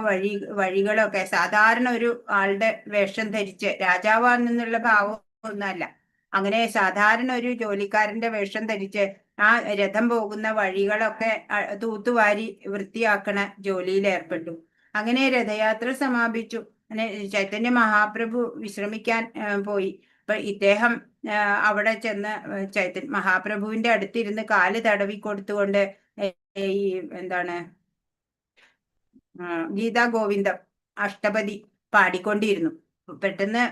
[SPEAKER 2] വഴികളൊക്കെ സാധാരണ ഒരു ആളുടെ വേഷം ധരിച്ച്, രാജാവാണെന്നുള്ള ഭാവം ഒന്നുമല്ല, അങ്ങനെ സാധാരണ ഒരു ജോലിക്കാരന്റെ വേഷം ധരിച്ച് ആ രഥം പോകുന്ന വഴികളൊക്കെ തൂത്തുവാരി വൃത്തിയാക്കണ ജോലിയിൽ ഏർപ്പെട്ടു. അങ്ങനെ രഥയാത്ര സമാപിച്ചു. അങ്ങനെ ചൈതന്യ മഹാപ്രഭു വിശ്രമിക്കാൻ പോയി. അപ്പൊ ഇദ്ദേഹം അവിടെ ചെന്ന് ചൈതന്യ മഹാപ്രഭുവിന്റെ അടുത്തിരുന്ന് കാല് തടവി കൊടുത്തുകൊണ്ട് ഈ എന്താണ് ഗീതാ ഗോവിന്ദം അഷ്ടപദി പാടിക്കൊണ്ടിരുന്നു. പെട്ടെന്ന്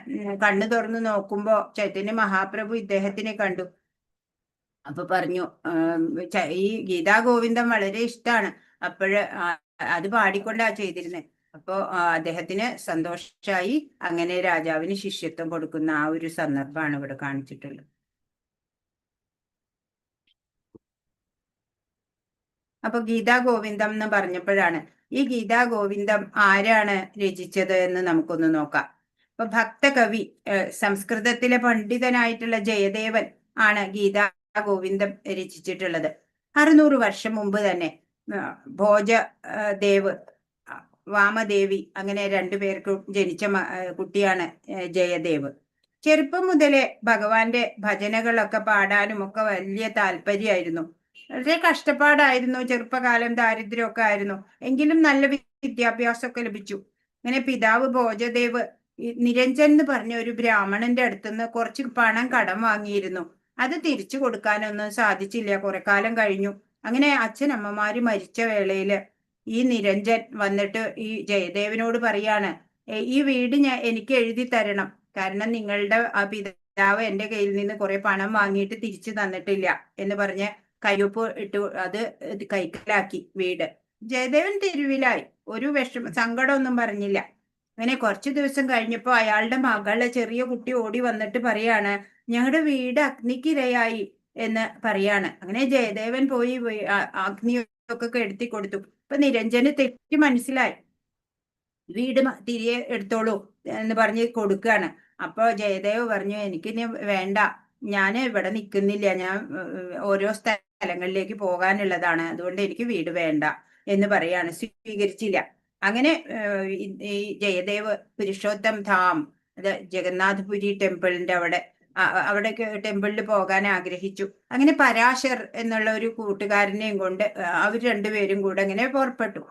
[SPEAKER 2] കണ്ണു തുറന്നു നോക്കുമ്പോ ചൈതന്യ മഹാപ്രഭു ഇദ്ദേഹത്തിനെ കണ്ടു. അപ്പൊ പറഞ്ഞു, ഈ ഗീതാ ഗോവിന്ദം വളരെ ഇഷ്ടമാണ്, അപ്പോഴ് അത് പാടിക്കൊണ്ടാ ചെയ്തിരുന്നത്. അപ്പോ അദ്ദേഹത്തിന് സന്തോഷായി. അങ്ങനെ രാജാവിന് ശിഷ്യത്വം കൊടുക്കുന്ന ആ ഒരു സന്ദർഭമാണ് ഇവിടെ കാണിച്ചിട്ടുള്ളത്. അപ്പൊ ഗീതാ ഗോവിന്ദം എന്ന് പറഞ്ഞപ്പോഴാണ് ഈ ഗീതാ ഗോവിന്ദം ആരാണ് രചിച്ചത് എന്ന് നമുക്കൊന്ന് നോക്കാം. അപ്പൊ ഭക്തകവി സംസ്കൃതത്തിലെ പണ്ഡിതനായിട്ടുള്ള ജയദേവൻ ആണ് ഗീതാ ഗോവിന്ദം രചിച്ചിട്ടുള്ളത്. 600 വർഷം മുമ്പ് തന്നെ ഭോജ ദേവ്, വാമദേവി അങ്ങനെ രണ്ടുപേർക്കും ജനിച്ച കുട്ടിയാണ് ജയദേവ്. ചെറുപ്പം മുതലേ ഭഗവാന്റെ ഭജനകളൊക്കെ പാടാനും ഒക്കെ വലിയ താല്പര്യമായിരുന്നു. വളരെ കഷ്ടപ്പാടായിരുന്നു ചെറുപ്പകാലം, ദാരിദ്ര്യമൊക്കെ ആയിരുന്നു. എങ്കിലും നല്ല വിദ്യാഭ്യാസമൊക്കെ ലഭിച്ചു. അങ്ങനെ പിതാവ് ഭോജദേവ് നിരഞ്ജൻ എന്ന് പറഞ്ഞ ഒരു ബ്രാഹ്മണന്റെ അടുത്തുനിന്ന് കുറച്ച് പണം കടം വാങ്ങിയിരുന്നു. അത് തിരിച്ചു കൊടുക്കാനൊന്നും സാധിച്ചില്ല. കുറെ കാലം കഴിഞ്ഞു. അങ്ങനെ അച്ഛനമ്മമാര് മരിച്ച വേളയില് ഈ നിരഞ്ജൻ വന്നിട്ട് ഈ ജയദേവനോട് പറയാണ്, ഈ വീട് ഞാൻ എനിക്ക് എഴുതി തരണം, കാരണം നിങ്ങളുടെ ആ പിതാവ് എന്റെ കയ്യിൽ നിന്ന് കുറെ പണം വാങ്ങിയിട്ട് തിരിച്ചു തന്നിട്ടില്ല എന്ന് പറഞ്ഞ് കയ്യൊപ്പ് ഇട്ടു അത് കൈക്കലാക്കി വീട്. ജയദേവൻ തെരുവിലായി. ഒരു വിഷമ സങ്കടമൊന്നും പറഞ്ഞില്ല. അങ്ങനെ കുറച്ചു ദിവസം കഴിഞ്ഞപ്പോ അയാളുടെ മകളെ ചെറിയ കുട്ടി ഓടി വന്നിട്ട് പറയാണ്, ഞങ്ങളുടെ വീട് അഗ്നിക്കിരയായി എന്ന് പറയാണ്. അങ്ങനെ ജയദേവൻ പോയി അഗ്നിയൊക്കെ കെടുത്തി കൊടുത്തു. അപ്പൊ നിരഞ്ജന് തെറ്റി മനസ്സിലായി. വീട് തിരികെ എടുത്തോളൂ എന്ന് പറഞ്ഞ് കൊടുക്കുകയാണ്. അപ്പൊ ജയദേവ് പറഞ്ഞു, എനിക്കിനി വേണ്ട, ഞാൻ ഇവിടെ നിൽക്കുന്നില്ല, ഞാൻ ഓരോ സ്ഥലങ്ങളിലേക്ക് പോകാനുള്ളതാണ്, അതുകൊണ്ട് എനിക്ക് വീട് വേണ്ട എന്ന് പറയാണ്. സ്വീകരിച്ചില്ല. അങ്ങനെ ഈ ജയദേവ് പുരുഷോത്തം ധാം, അത് ജഗന്നാഥപുരി ടെമ്പിളിന്റെ അവിടെ അവിടേക്ക് ടെമ്പിളിൽ പോകാൻ ആഗ്രഹിച്ചു. അങ്ങനെ പരാശർ എന്നുള്ള ഒരു കൂട്ടുകാരനെയും കൊണ്ട് അവർ രണ്ടുപേരും കൂടെ അങ്ങനെ പുറപ്പെട്ടു.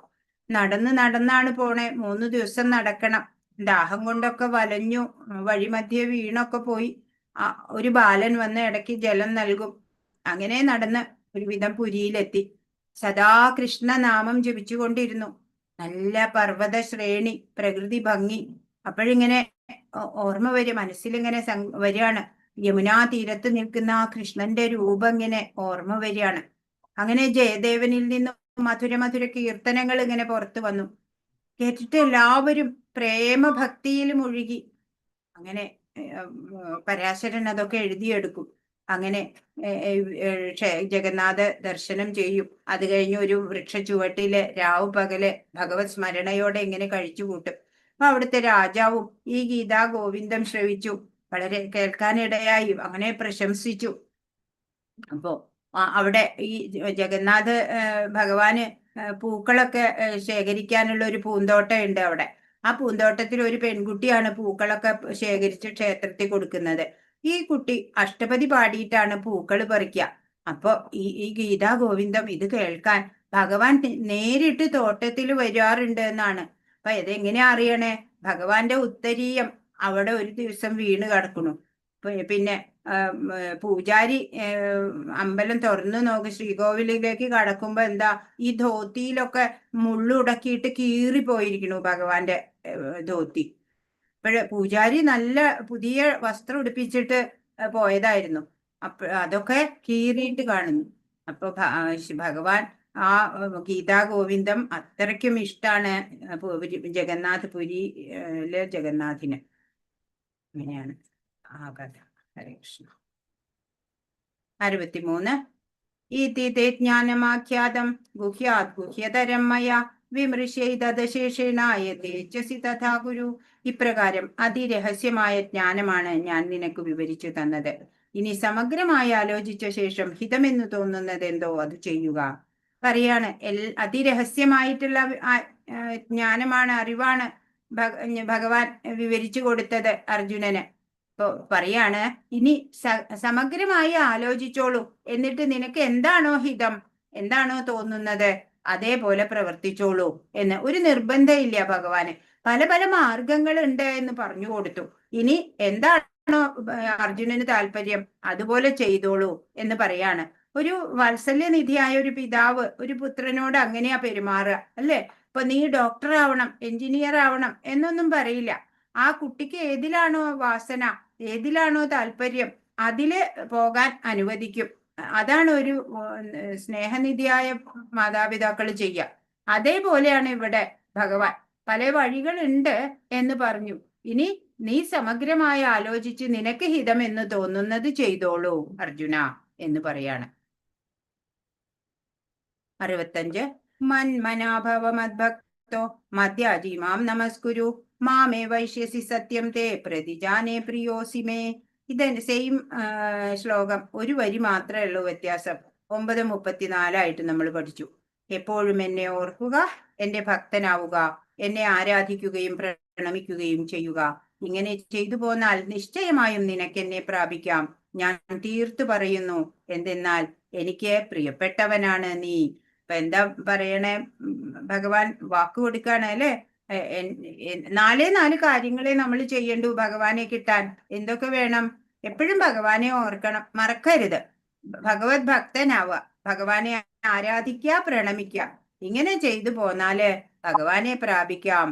[SPEAKER 2] നടന്ന് നടന്നാണ് പോണേ. 3 ദിവസം നടക്കണം. ദാഹം കൊണ്ടൊക്കെ വലഞ്ഞു, വഴിമധ്യേ വീണൊക്കെ പോയി. ഒരു ബാലൻ വന്ന് ഇടയ്ക്ക് ജലം നൽകും. അങ്ങനെ നടന്ന് ഒരുവിധം പുരിയിലെത്തി. സദാ കൃഷ്ണനാമം ജപിച്ചുകൊണ്ടിരുന്നു. നല്ല പർവ്വത ശ്രേണി, പ്രകൃതി ഭംഗി. അപ്പോഴിങ്ങനെ ഓർമ്മ വരും, മനസ്സിലിങ്ങനെ വരികയാണ്. യമുനാ തീരത്ത് നിൽക്കുന്ന ആ കൃഷ്ണന്റെ രൂപം ഇങ്ങനെ ഓർമ്മ വരികയാണ്. അങ്ങനെ ജയദേവനിൽ നിന്നും മധുര മധുര കീർത്തനങ്ങൾ ഇങ്ങനെ പുറത്തു വന്നു. കേട്ടിട്ട് എല്ലാവരും പ്രേമഭക്തിയിൽ മുഴുകി. അങ്ങനെ പരാശരൻ അതൊക്കെ എഴുതിയെടുക്കും. അങ്ങനെ ജഗന്നാഥ ദർശനം ചെയ്യും. അത് കഴിഞ്ഞ് ഒരു വൃക്ഷ ചുവട്ടില് രാവു പകല് ഭഗവത് സ്മരണയോടെ ഇങ്ങനെ കഴിച്ചു കൂട്ടും. അപ്പൊ അവിടുത്തെ രാജാവും ഈ ഗീതാ ഗോവിന്ദം ശ്രവിച്ചു, വളരെ കേൾക്കാനിടയായി, അങ്ങനെ പ്രശംസിച്ചു. അപ്പോ അവിടെ ഈ ജഗന്നാഥ ഭഗവാന് പൂക്കളൊക്കെ ശേഖരിക്കാനുള്ള ഒരു പൂന്തോട്ടം ഉണ്ട് അവിടെ. ആ പൂന്തോട്ടത്തിൽ ഒരു പെൺകുട്ടിയാണ് പൂക്കളൊക്കെ ശേഖരിച്ച് ക്ഷേത്രത്തിൽ കൊടുക്കുന്നത്. ഈ കുട്ടി അഷ്ടപതി പാടിയിട്ടാണ് പൂക്കൾ പറിക്കുക. അപ്പൊ ഈ ഈ ഗീതാ ഗോവിന്ദം ഇത് കേൾക്കാൻ ഭഗവാൻ നേരിട്ട് തോട്ടത്തിൽ വരാറുണ്ട് എന്നാണ്. അപ്പൊ ഇതെങ്ങനെയാ അറിയണേ? ഭഗവാന്റെ ഉത്തരീയം അവിടെ ഒരു ദിവസം വീണ് കിടക്കണു. പിന്നെ പൂജാരി അമ്പലം തുറന്നു നോക്കി ശ്രീകോവിലിലേക്ക് കടക്കുമ്പോ എന്താ, ഈ ധോത്തിയിലൊക്കെ മുള്ളുടക്കിയിട്ട് കീറി പോയിരിക്കണു ഭഗവാന്റെ ധോത്തി. അപ്പോഴ് പൂജാരി നല്ല പുതിയ വസ്ത്രം ഉടുപ്പിച്ചിട്ട് പോയതായിരുന്നു. അപ്പൊ അതൊക്കെ കീറിയിട്ട് കാണുന്നു. അപ്പൊ ഭഗവാൻ ആ ഗീതാ ഗോവിന്ദം അത്രയ്ക്കും ഇഷ്ടാണ് ജഗന്നാഥ് പുരിയിലെ ജഗന്നാഥിന്. അങ്ങനെയാണ് ആ കഥ. ഹരേ കൃഷ്ണ. 63. ഇതി തേ ജ്ഞാനമാഖ്യാതം ഗുഹ്യാത് ഗുഹ്യതരം മയാ വിമൃശൈതദശേഷേണ യഥേച്ഛസി തഥാ ഗുരു. ഇപ്രകാരം അതിരഹസ്യമായ ജ്ഞാനമാണ് ഞാൻ നിനക്ക് വിവരിച്ചു തന്നത്. ഇനി സമഗ്രമായി ആലോചിച്ച ശേഷം ഹിതമെന്ന് തോന്നുന്നത് എന്തോ അത് ചെയ്യുക. പറയാണ്, അതിരഹസ്യമായിട്ടുള്ള ജ്ഞാനമാണ്, അറിവാണ് ഭഗവാൻ വിവരിച്ചു കൊടുത്തത് അർജുനന്. ഇപ്പൊ പറയാണ്, ഇനി സമഗ്രമായി ആലോചിച്ചോളൂ, എന്നിട്ട് നിനക്ക് എന്താണോ ഹിതം, എന്താണോ തോന്നുന്നത് അതേപോലെ പ്രവർത്തിച്ചോളൂ എന്ന്. ഒരു നിർബന്ധമില്ല ഭഗവാന്. പല പല മാർഗങ്ങൾ ഉണ്ട് എന്ന് പറഞ്ഞു കൊടുത്തു. ഇനി എന്താണോ അർജുനന് താല്പര്യം അതുപോലെ ചെയ്തോളൂ എന്ന് പറയാണ്. ഒരു വാത്സല്യനിധിയായ ഒരു പിതാവ് ഒരു പുത്രനോട് അങ്ങനെയാ പെരുമാറുക, അല്ലേ? ഇപ്പൊ നീ ഡോക്ടർ ആവണം, എഞ്ചിനീയർ ആവണം എന്നൊന്നും പറയില്ല. ആ കുട്ടിക്ക് ഏതിലാണോ വാസന, ഏതിലാണോ താല്പര്യം അതില് പോകാൻ അനുവദിക്കും. അതാണ് ഒരു സ്നേഹനിധിയായ മാതാപിതാക്കൾ ചെയ്യുക. അതേപോലെയാണ് ഇവിടെ ഭഗവാൻ പല വഴികളുണ്ട് എന്ന് പറഞ്ഞു. ഇനി നീ സമഗ്രമായി ആലോചിച്ച് നിനക്ക് ഹിതം എന്ന് തോന്നുന്നത് ചെയ്തോളൂ അർജുന എന്ന് പറയാണ്. 65. മന്മനാഭവ മദ്ഭക്തോ മദ്യാജി മാം നമസ്കുരു മാമേ വൈശ്യസി സത്യം തേ പ്രതിജാനേ പ്രിയോസി മേ. ഇത് സെയിം ശ്ലോകം, ഒരു വരി മാത്രമേ ഉള്ളൂ വ്യത്യാസം. 9:34 നമ്മൾ പഠിച്ചു. എപ്പോഴും എന്നെ ഓർക്കുക, എന്റെ ഭക്തനാവുക, എന്നെ ആരാധിക്കുകയും പ്രണമിക്കുകയും ചെയ്യുക. ഇങ്ങനെ ചെയ്തു പോന്നാൽ നിശ്ചയമായും നിനക്ക് എന്നെ പ്രാപിക്കാം. ഞാൻ തീർത്തു പറയുന്നു, എന്തെന്നാൽ എനിക്ക് പ്രിയപ്പെട്ടവനാണ് നീ. ഇപ്പൊ എന്താ പറയണേ ഭഗവാൻ? വാക്ക് കൊടുക്കാണ് അല്ലെ? നാലേ നാല് കാര്യങ്ങളെ നമ്മൾ ചെയ്യണ്ടു ഭഗവാനെ കിട്ടാൻ. എന്തൊക്കെ വേണം? എപ്പോഴും ഭഗവാനെ ഓർക്കണം, മറക്കരുത്. ഭഗവത് ഭക്തനാവുക, ഭഗവാനെ ആരാധിക്കുക, പ്രണമിക്കുക. ഇങ്ങനെ ചെയ്തു പോന്നാല് ഭഗവാനെ പ്രാപിക്കാം.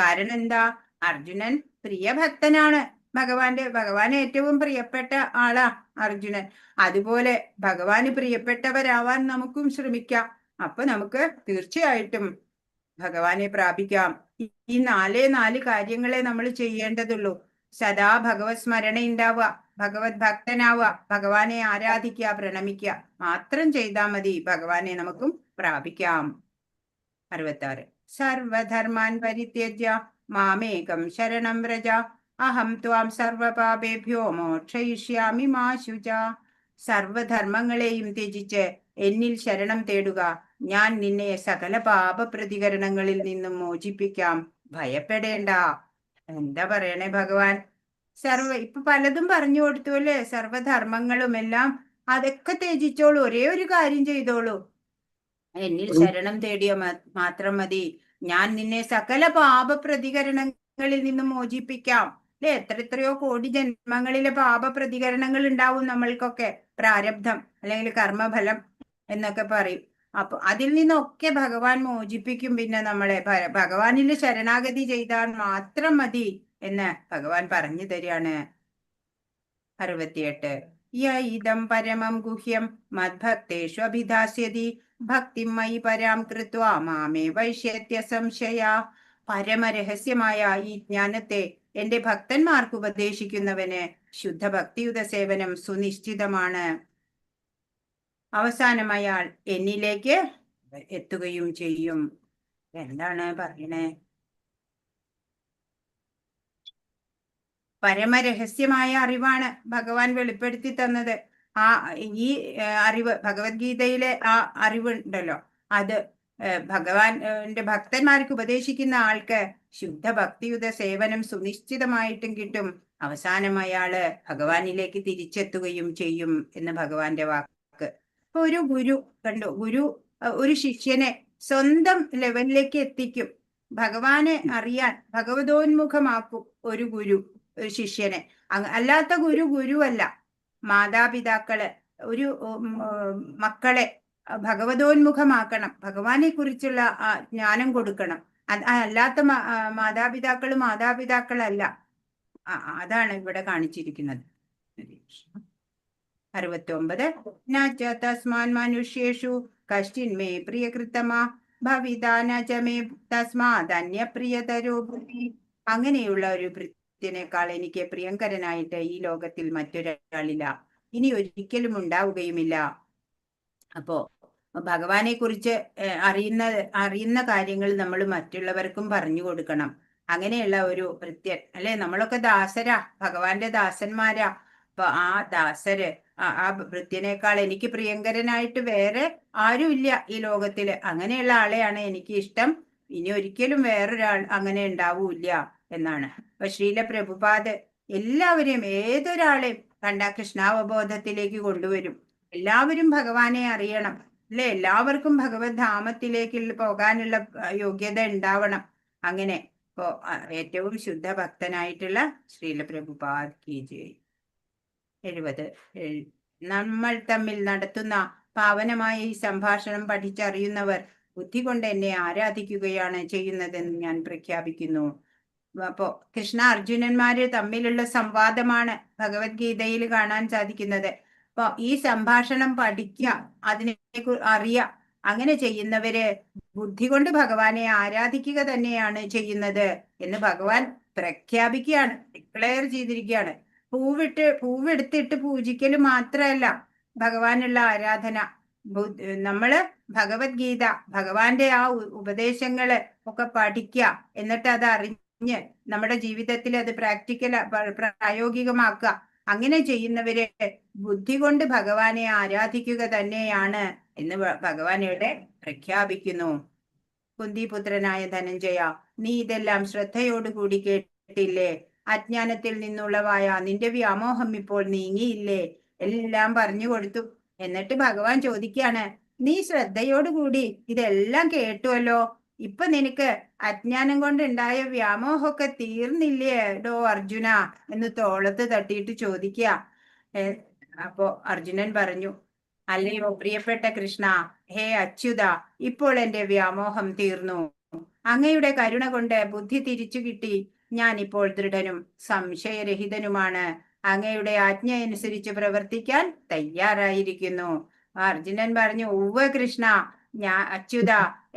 [SPEAKER 2] കാരണം എന്താ? അർജുനൻ പ്രിയഭക്തനാണ് ഭഗവാന്റെ. ഭഗവാൻ ഏറ്റവും പ്രിയപ്പെട്ട ആളാ അർജുനൻ. അതുപോലെ ഭഗവാന് പ്രിയപ്പെട്ടവരാവാൻ നമുക്കും ശ്രമിക്കാം. അപ്പൊ നമുക്ക് തീർച്ചയായിട്ടും ഭഗവാനെ പ്രാപിക്കാം. ഈ നാലേ നാല് കാര്യങ്ങളെ നമ്മൾ ചെയ്യേണ്ടതുള്ളൂ. സദാ ഭഗവത് സ്മരണ ഉണ്ടാവുക, ഭഗവത് ഭക്തനാവുക, ഭഗവാനെ ആരാധിക്കുക, പ്രണമിക്കുക മാത്രം ചെയ്താൽ മതി. ഭഗവാനെ നമുക്കും പ്രാപിക്കാം. 66. സർവധർമാൻ പരിത്യജ്യ മാമേകം ശരണം വ്രജ അഹം ത്വാം സർവപാപേഭ്യോ മോക്ഷയിഷ്യാമി മാ ശുച. സർവധർമ്മങ്ങളെയും ത്യജിച്ച് എന്നിൽ ശരണം തേടുക. ഞാൻ നിന്നെ സകല പാപ പ്രതികരണങ്ങളിൽ നിന്നും മോചിപ്പിക്കാം, ഭയപ്പെടേണ്ട. എന്താ പറയണേ ഭഗവാൻ? ഇപ്പൊ പലതും പറഞ്ഞു കൊടുത്തു അല്ലേ? സർവധർമ്മങ്ങളും എല്ലാം അതൊക്കെ ത്യജിച്ചോളൂ, ഒരേ ഒരു കാര്യം ചെയ്തോളൂ, എന്നിൽ ശരണം തേടിയ മാത്രം മതി. ഞാൻ നിന്നെ സകല പാപ പ്രതികരണങ്ങളിൽ നിന്നും മോചിപ്പിക്കാം. അല്ലെ? എത്ര എത്രയോ കോടി ജന്മങ്ങളിലെ പാപ പ്രതികരണങ്ങൾ ഉണ്ടാവും നമ്മൾക്കൊക്കെ. പ്രാരബ്ധം അല്ലെങ്കിൽ കർമ്മഫലം എന്നൊക്കെ പറയും. അപ്പൊ അതിൽ നിന്നൊക്കെ ഭഗവാൻ മോചിപ്പിക്കും. പിന്നെ നമ്മളെ ഭഗവാനിൽ ശരണാഗതി ചെയ്താൽ മാത്രം മതി എന്ന് ഭഗവാൻ പറഞ്ഞു തരികയാണ്. 68. യ ഇദം പരമം ഗുഹ്യം മദ്ഭക്തേഷു അഭിധാസ്യതി ഭക്തിം മയി പരാം കൃത്വാ മാമേ വൈശ്യത്യ സംശയ. പരമരഹസ്യമായ ഈ ജ്ഞാനത്തെ എന്റെ ഭക്തന്മാർക്ക് ഉപദേശിക്കുന്നവന് ശുദ്ധഭക്തിയുത സേവനം സുനിശ്ചിതമാണ്. അവസാനം അയാൾ എന്നിലേക്ക് എത്തുകയും ചെയ്യും. എന്താണ് പറയണേ? പരമരഹസ്യമായ അറിവാണ് ഭഗവാൻ വെളിപ്പെടുത്തി തന്നത്. ആ ഈ അറിവ്, ഭഗവത്ഗീതയിലെ ആ അറിവുണ്ടല്ലോ, അത് ഭഗവാന്റെ ഭക്തന്മാർക്ക് ഉപദേശിക്കുന്ന ആൾക്ക് ശുദ്ധ ഭക്തിയുത സേവനം സുനിശ്ചിതമായിട്ടും കിട്ടും. അവസാനം അയാള് ഭഗവാനിലേക്ക് തിരിച്ചെത്തുകയും ചെയ്യും എന്ന് ഭഗവാന്റെ വാക്ക്. ഇപ്പൊ ഒരു ഗുരു കണ്ടു, ഗുരു ഒരു ശിഷ്യനെ സ്വന്തം ലെവലിലേക്ക് എത്തിക്കും. ഭഗവാനെ അറിയാൻ ഭഗവതോന്മുഖമാക്കും ഒരു ഗുരു ഒരു ശിഷ്യനെ. അല്ലാത്ത ഗുരു ഗുരുവല്ല. മാതാപിതാക്കള് ഒരു മക്കളെ ഭഗവതോന്മുഖമാക്കണം, ഭഗവാനെ കുറിച്ചുള്ള ജ്ഞാനം കൊടുക്കണം. അല്ലാത്ത മാതാപിതാക്കൾ മാതാപിതാക്കളല്ല. അതാണ് ഇവിടെ കാണിച്ചിരിക്കുന്നത്. 69. ന ച തസ്മാൻ മനുഷ്യേഷു കശ്ചിൻ മേ പ്രിയകൃത്തമ ഭവിതാ ന ച മേ തസ്മാദ് അന്യപ്രിയതരോ ഭുവി. അങ്ങനെയുള്ള ഒരു ഭൃത്യനേക്കാൾ എനിക്ക് പ്രിയങ്കരനായിട്ട് ഈ ലോകത്തിൽ മറ്റൊരാളില്ല, ഇനി ഒരിക്കലും ഉണ്ടാവുകയുമില്ല. അപ്പോ ഭഗവാനെ കുറിച്ച് അറിയുന്ന അറിയുന്ന കാര്യങ്ങൾ നമ്മൾ മറ്റുള്ളവർക്കും പറഞ്ഞു കൊടുക്കണം. അങ്ങനെയുള്ള ഒരു ഭൃത്യൻ അല്ലെ, നമ്മളൊക്കെ ദാസരാ, ഭഗവാന്റെ ദാസന്മാരാ. അപ്പൊ ആ ദാസര്, ആ ഭൃത്യനേക്കാൾ എനിക്ക് പ്രിയങ്കരനായിട്ട് വേറെ ആരുമില്ല ഈ ലോകത്തില്. അങ്ങനെയുള്ള ആളെയാണ് എനിക്ക് ഇഷ്ടം. ഇനി ഒരിക്കലും വേറൊരാൾ അങ്ങനെ ഉണ്ടാവൂല്ല എന്നാണ്. അപ്പൊ ശ്രീല പ്രഭുപാദ് എല്ലാവരെയും, ഏതൊരാളെയും കണ്ട കൃഷ്ണാവബോധത്തിലേക്ക് കൊണ്ടുവരും. എല്ലാവരും ഭഗവാനെ അറിയണം അല്ലെ, എല്ലാവർക്കും ഭഗവത് ധാമത്തിലേക്ക് പോകാനുള്ള യോഗ്യത ഉണ്ടാവണം. അങ്ങനെ ഇപ്പോ ഏറ്റവും ശുദ്ധ ഭക്തനായിട്ടുള്ള ശ്രീല പ്രഭുപാദ് കി ജയ്. 70. നമ്മൾ തമ്മിൽ നടത്തുന്ന പാവനമായ ഈ സംഭാഷണം പഠിച്ചറിയുന്നവർ ബുദ്ധി കൊണ്ട് എന്നെ ആരാധിക്കുകയാണ് ചെയ്യുന്നതെന്ന് ഞാൻ പ്രഖ്യാപിക്കുന്നു. അപ്പോ കൃഷ്ണ അർജുനന്മാര് തമ്മിലുള്ള സംവാദമാണ് ഭഗവത്ഗീതയിൽ കാണാൻ സാധിക്കുന്നത്. അപ്പൊ ഈ സംഭാഷണം പഠിക്കുക, അതിനെ അറിയുക, അങ്ങനെ ചെയ്യുന്നവര് ബുദ്ധി കൊണ്ട് ഭഗവാനെ ആരാധിക്കുക തന്നെയാണ് ചെയ്യുന്നത് എന്ന് ഭഗവാൻ പ്രഖ്യാപിക്കുകയാണ്, ഡിക്ലെയർ ചെയ്തിരിക്കുകയാണ്. പൂവെടുത്തിട്ട് പൂജിക്കല് മാത്രമല്ല ഭഗവാനുള്ള ആരാധന. നമ്മള് ഭഗവത്ഗീത, ഭഗവാന്റെ ആ ഉപദേശങ്ങള് ഒക്കെ പഠിക്കുക, എന്നിട്ട് അത് അറിഞ്ഞ് നമ്മുടെ ജീവിതത്തിൽ അത് പ്രാക്ടിക്കൽ പ്രായോഗികമാക്കുക. അങ്ങനെ ചെയ്യുന്നവര് ബുദ്ധി കൊണ്ട് ഭഗവാനെ ആരാധിക്കുക തന്നെയാണ് എന്ന് ഭഗവാൻ ഇവിടെ പ്രഖ്യാപിക്കുന്നു. കുന്തിപുത്രനായ ധനഞ്ജയ, നീ ഇതെല്ലാം ശ്രദ്ധയോടുകൂടി കേട്ടില്ലേ? അജ്ഞാനത്തിൽ നിന്നുളവായ നിന്റെ വ്യാമോഹം ഇപ്പോൾ നീങ്ങിയില്ലേ? എല്ലാം പറഞ്ഞു കൊടുത്തു. എന്നിട്ട് ഭഗവാൻ ചോദിക്കാണ്, നീ ശ്രദ്ധയോടുകൂടി ഇതെല്ലാം കേട്ടുവല്ലോ, ഇപ്പൊ നിനക്ക് അജ്ഞാനം കൊണ്ടുണ്ടായ വ്യാമോഹമൊക്കെ തീർന്നില്ലേ ഡോ അർജുന എന്ന് തോളത്ത് തട്ടിയിട്ട് ചോദിക്കുക. അപ്പോ അർജുനൻ പറഞ്ഞു, അല്ലയോ പ്രിയപ്പെട്ട കൃഷ്ണ, ഹേ അച്യുത, ഇപ്പോൾ എന്റെ വ്യാമോഹം തീർന്നു. അങ്ങയുടെ കരുണ കൊണ്ട് ബുദ്ധി തിരിച്ചു കിട്ടി. ഞാൻ ഇപ്പോൾ ദൃഢനും സംശയരഹിതനുമാണ്. അങ്ങയുടെ ആജ്ഞ അനുസരിച്ച് പ്രവർത്തിക്കാൻ തയ്യാറായിരിക്കുന്നു. അർജുനൻ പറഞ്ഞു, ഉവ്വ് കൃഷ്ണ, ഞാൻ അച്യുത,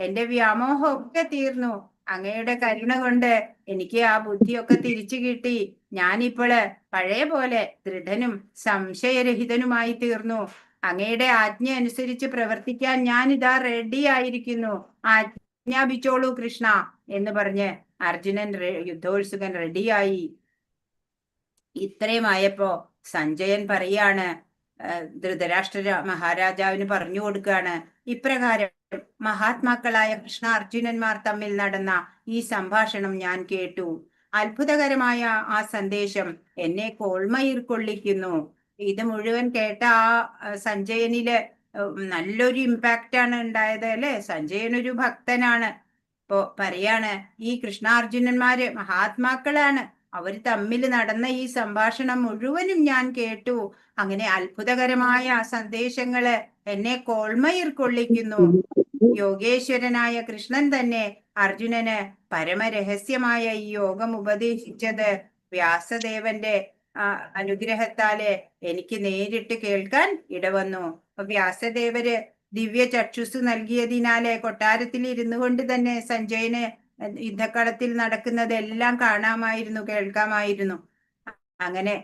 [SPEAKER 2] എന്റെ വ്യാമോഹം ഒക്കെ തീർന്നു. അങ്ങയുടെ കരുണ കൊണ്ട് എനിക്ക് ആ ബുദ്ധിയൊക്കെ തിരിച്ചു കിട്ടി. ഞാനിപ്പോള് പഴയ പോലെ ദൃഢനും സംശയരഹിതനുമായി തീർന്നു. അങ്ങയുടെ ആജ്ഞ അനുസരിച്ച് പ്രവർത്തിക്കാൻ ഞാനിതാ റെഡി ആയിരിക്കുന്നു. ആജ്ഞാപിച്ചോളൂ കൃഷ്ണ എന്ന് പറഞ്ഞ് അർജുനൻ യുദ്ധോത്സുകൻ റെഡിയായി. ഇത്രയും ആയപ്പോ സഞ്ജയൻ പറയാണ്, ധൃതരാഷ്ട്ര മഹാരാജാവിന് പറഞ്ഞു കൊടുക്കുകയാണ്, ഇപ്രകാരം മഹാത്മാക്കളായ കൃഷ്ണ അർജുനന്മാർ തമ്മിൽ നടന്ന ഈ സംഭാഷണം ഞാൻ കേട്ടു. അത്ഭുതകരമായ ആ സന്ദേശം എന്നെ കോൾമയിർ കൊള്ളിക്കുന്നു. ഇത് മുഴുവൻ കേട്ട ആ സഞ്ജയനില് നല്ലൊരു ഇമ്പാക്റ്റ് ആണ് ഉണ്ടായത് അല്ലെ? സഞ്ജയൻ ഒരു ഭക്തനാണ്. ഇപ്പോ പറയാണ്, ഈ കൃഷ്ണാർജുനന്മാര് മഹാത്മാക്കളാണ്. അവർ തമ്മിൽ നടന്ന ഈ സംഭാഷണം മുഴുവനും ഞാൻ കേട്ടു. അങ്ങനെ അത്ഭുതകരമായ ആ സന്ദേശങ്ങള് എന്നെ കോൾമയിർ കൊള്ളിക്കുന്നു. യോഗേശ്വരനായ കൃഷ്ണൻ തന്നെ അർജുനന് പരമരഹസ്യമായ ഈ യോഗം ഉപദേശിച്ചത് വ്യാസദേവന്റെ അനുഗ്രഹത്താല് എനിക്ക് നേരിട്ട് കേൾക്കാൻ ഇടവന്നു. അപ്പൊ വ്യാസദേവര് ദിവ്യ ചക്ഷുസ് നൽകിയതിനാലെ കൊട്ടാരത്തിൽ ഇരുന്നു കൊണ്ട് തന്നെ സഞ്ജയന് യുദ്ധക്കളത്തിൽ നടക്കുന്നതെല്ലാം കാണാമായിരുന്നു, കേൾക്കാമായിരുന്നു. അങ്ങനെ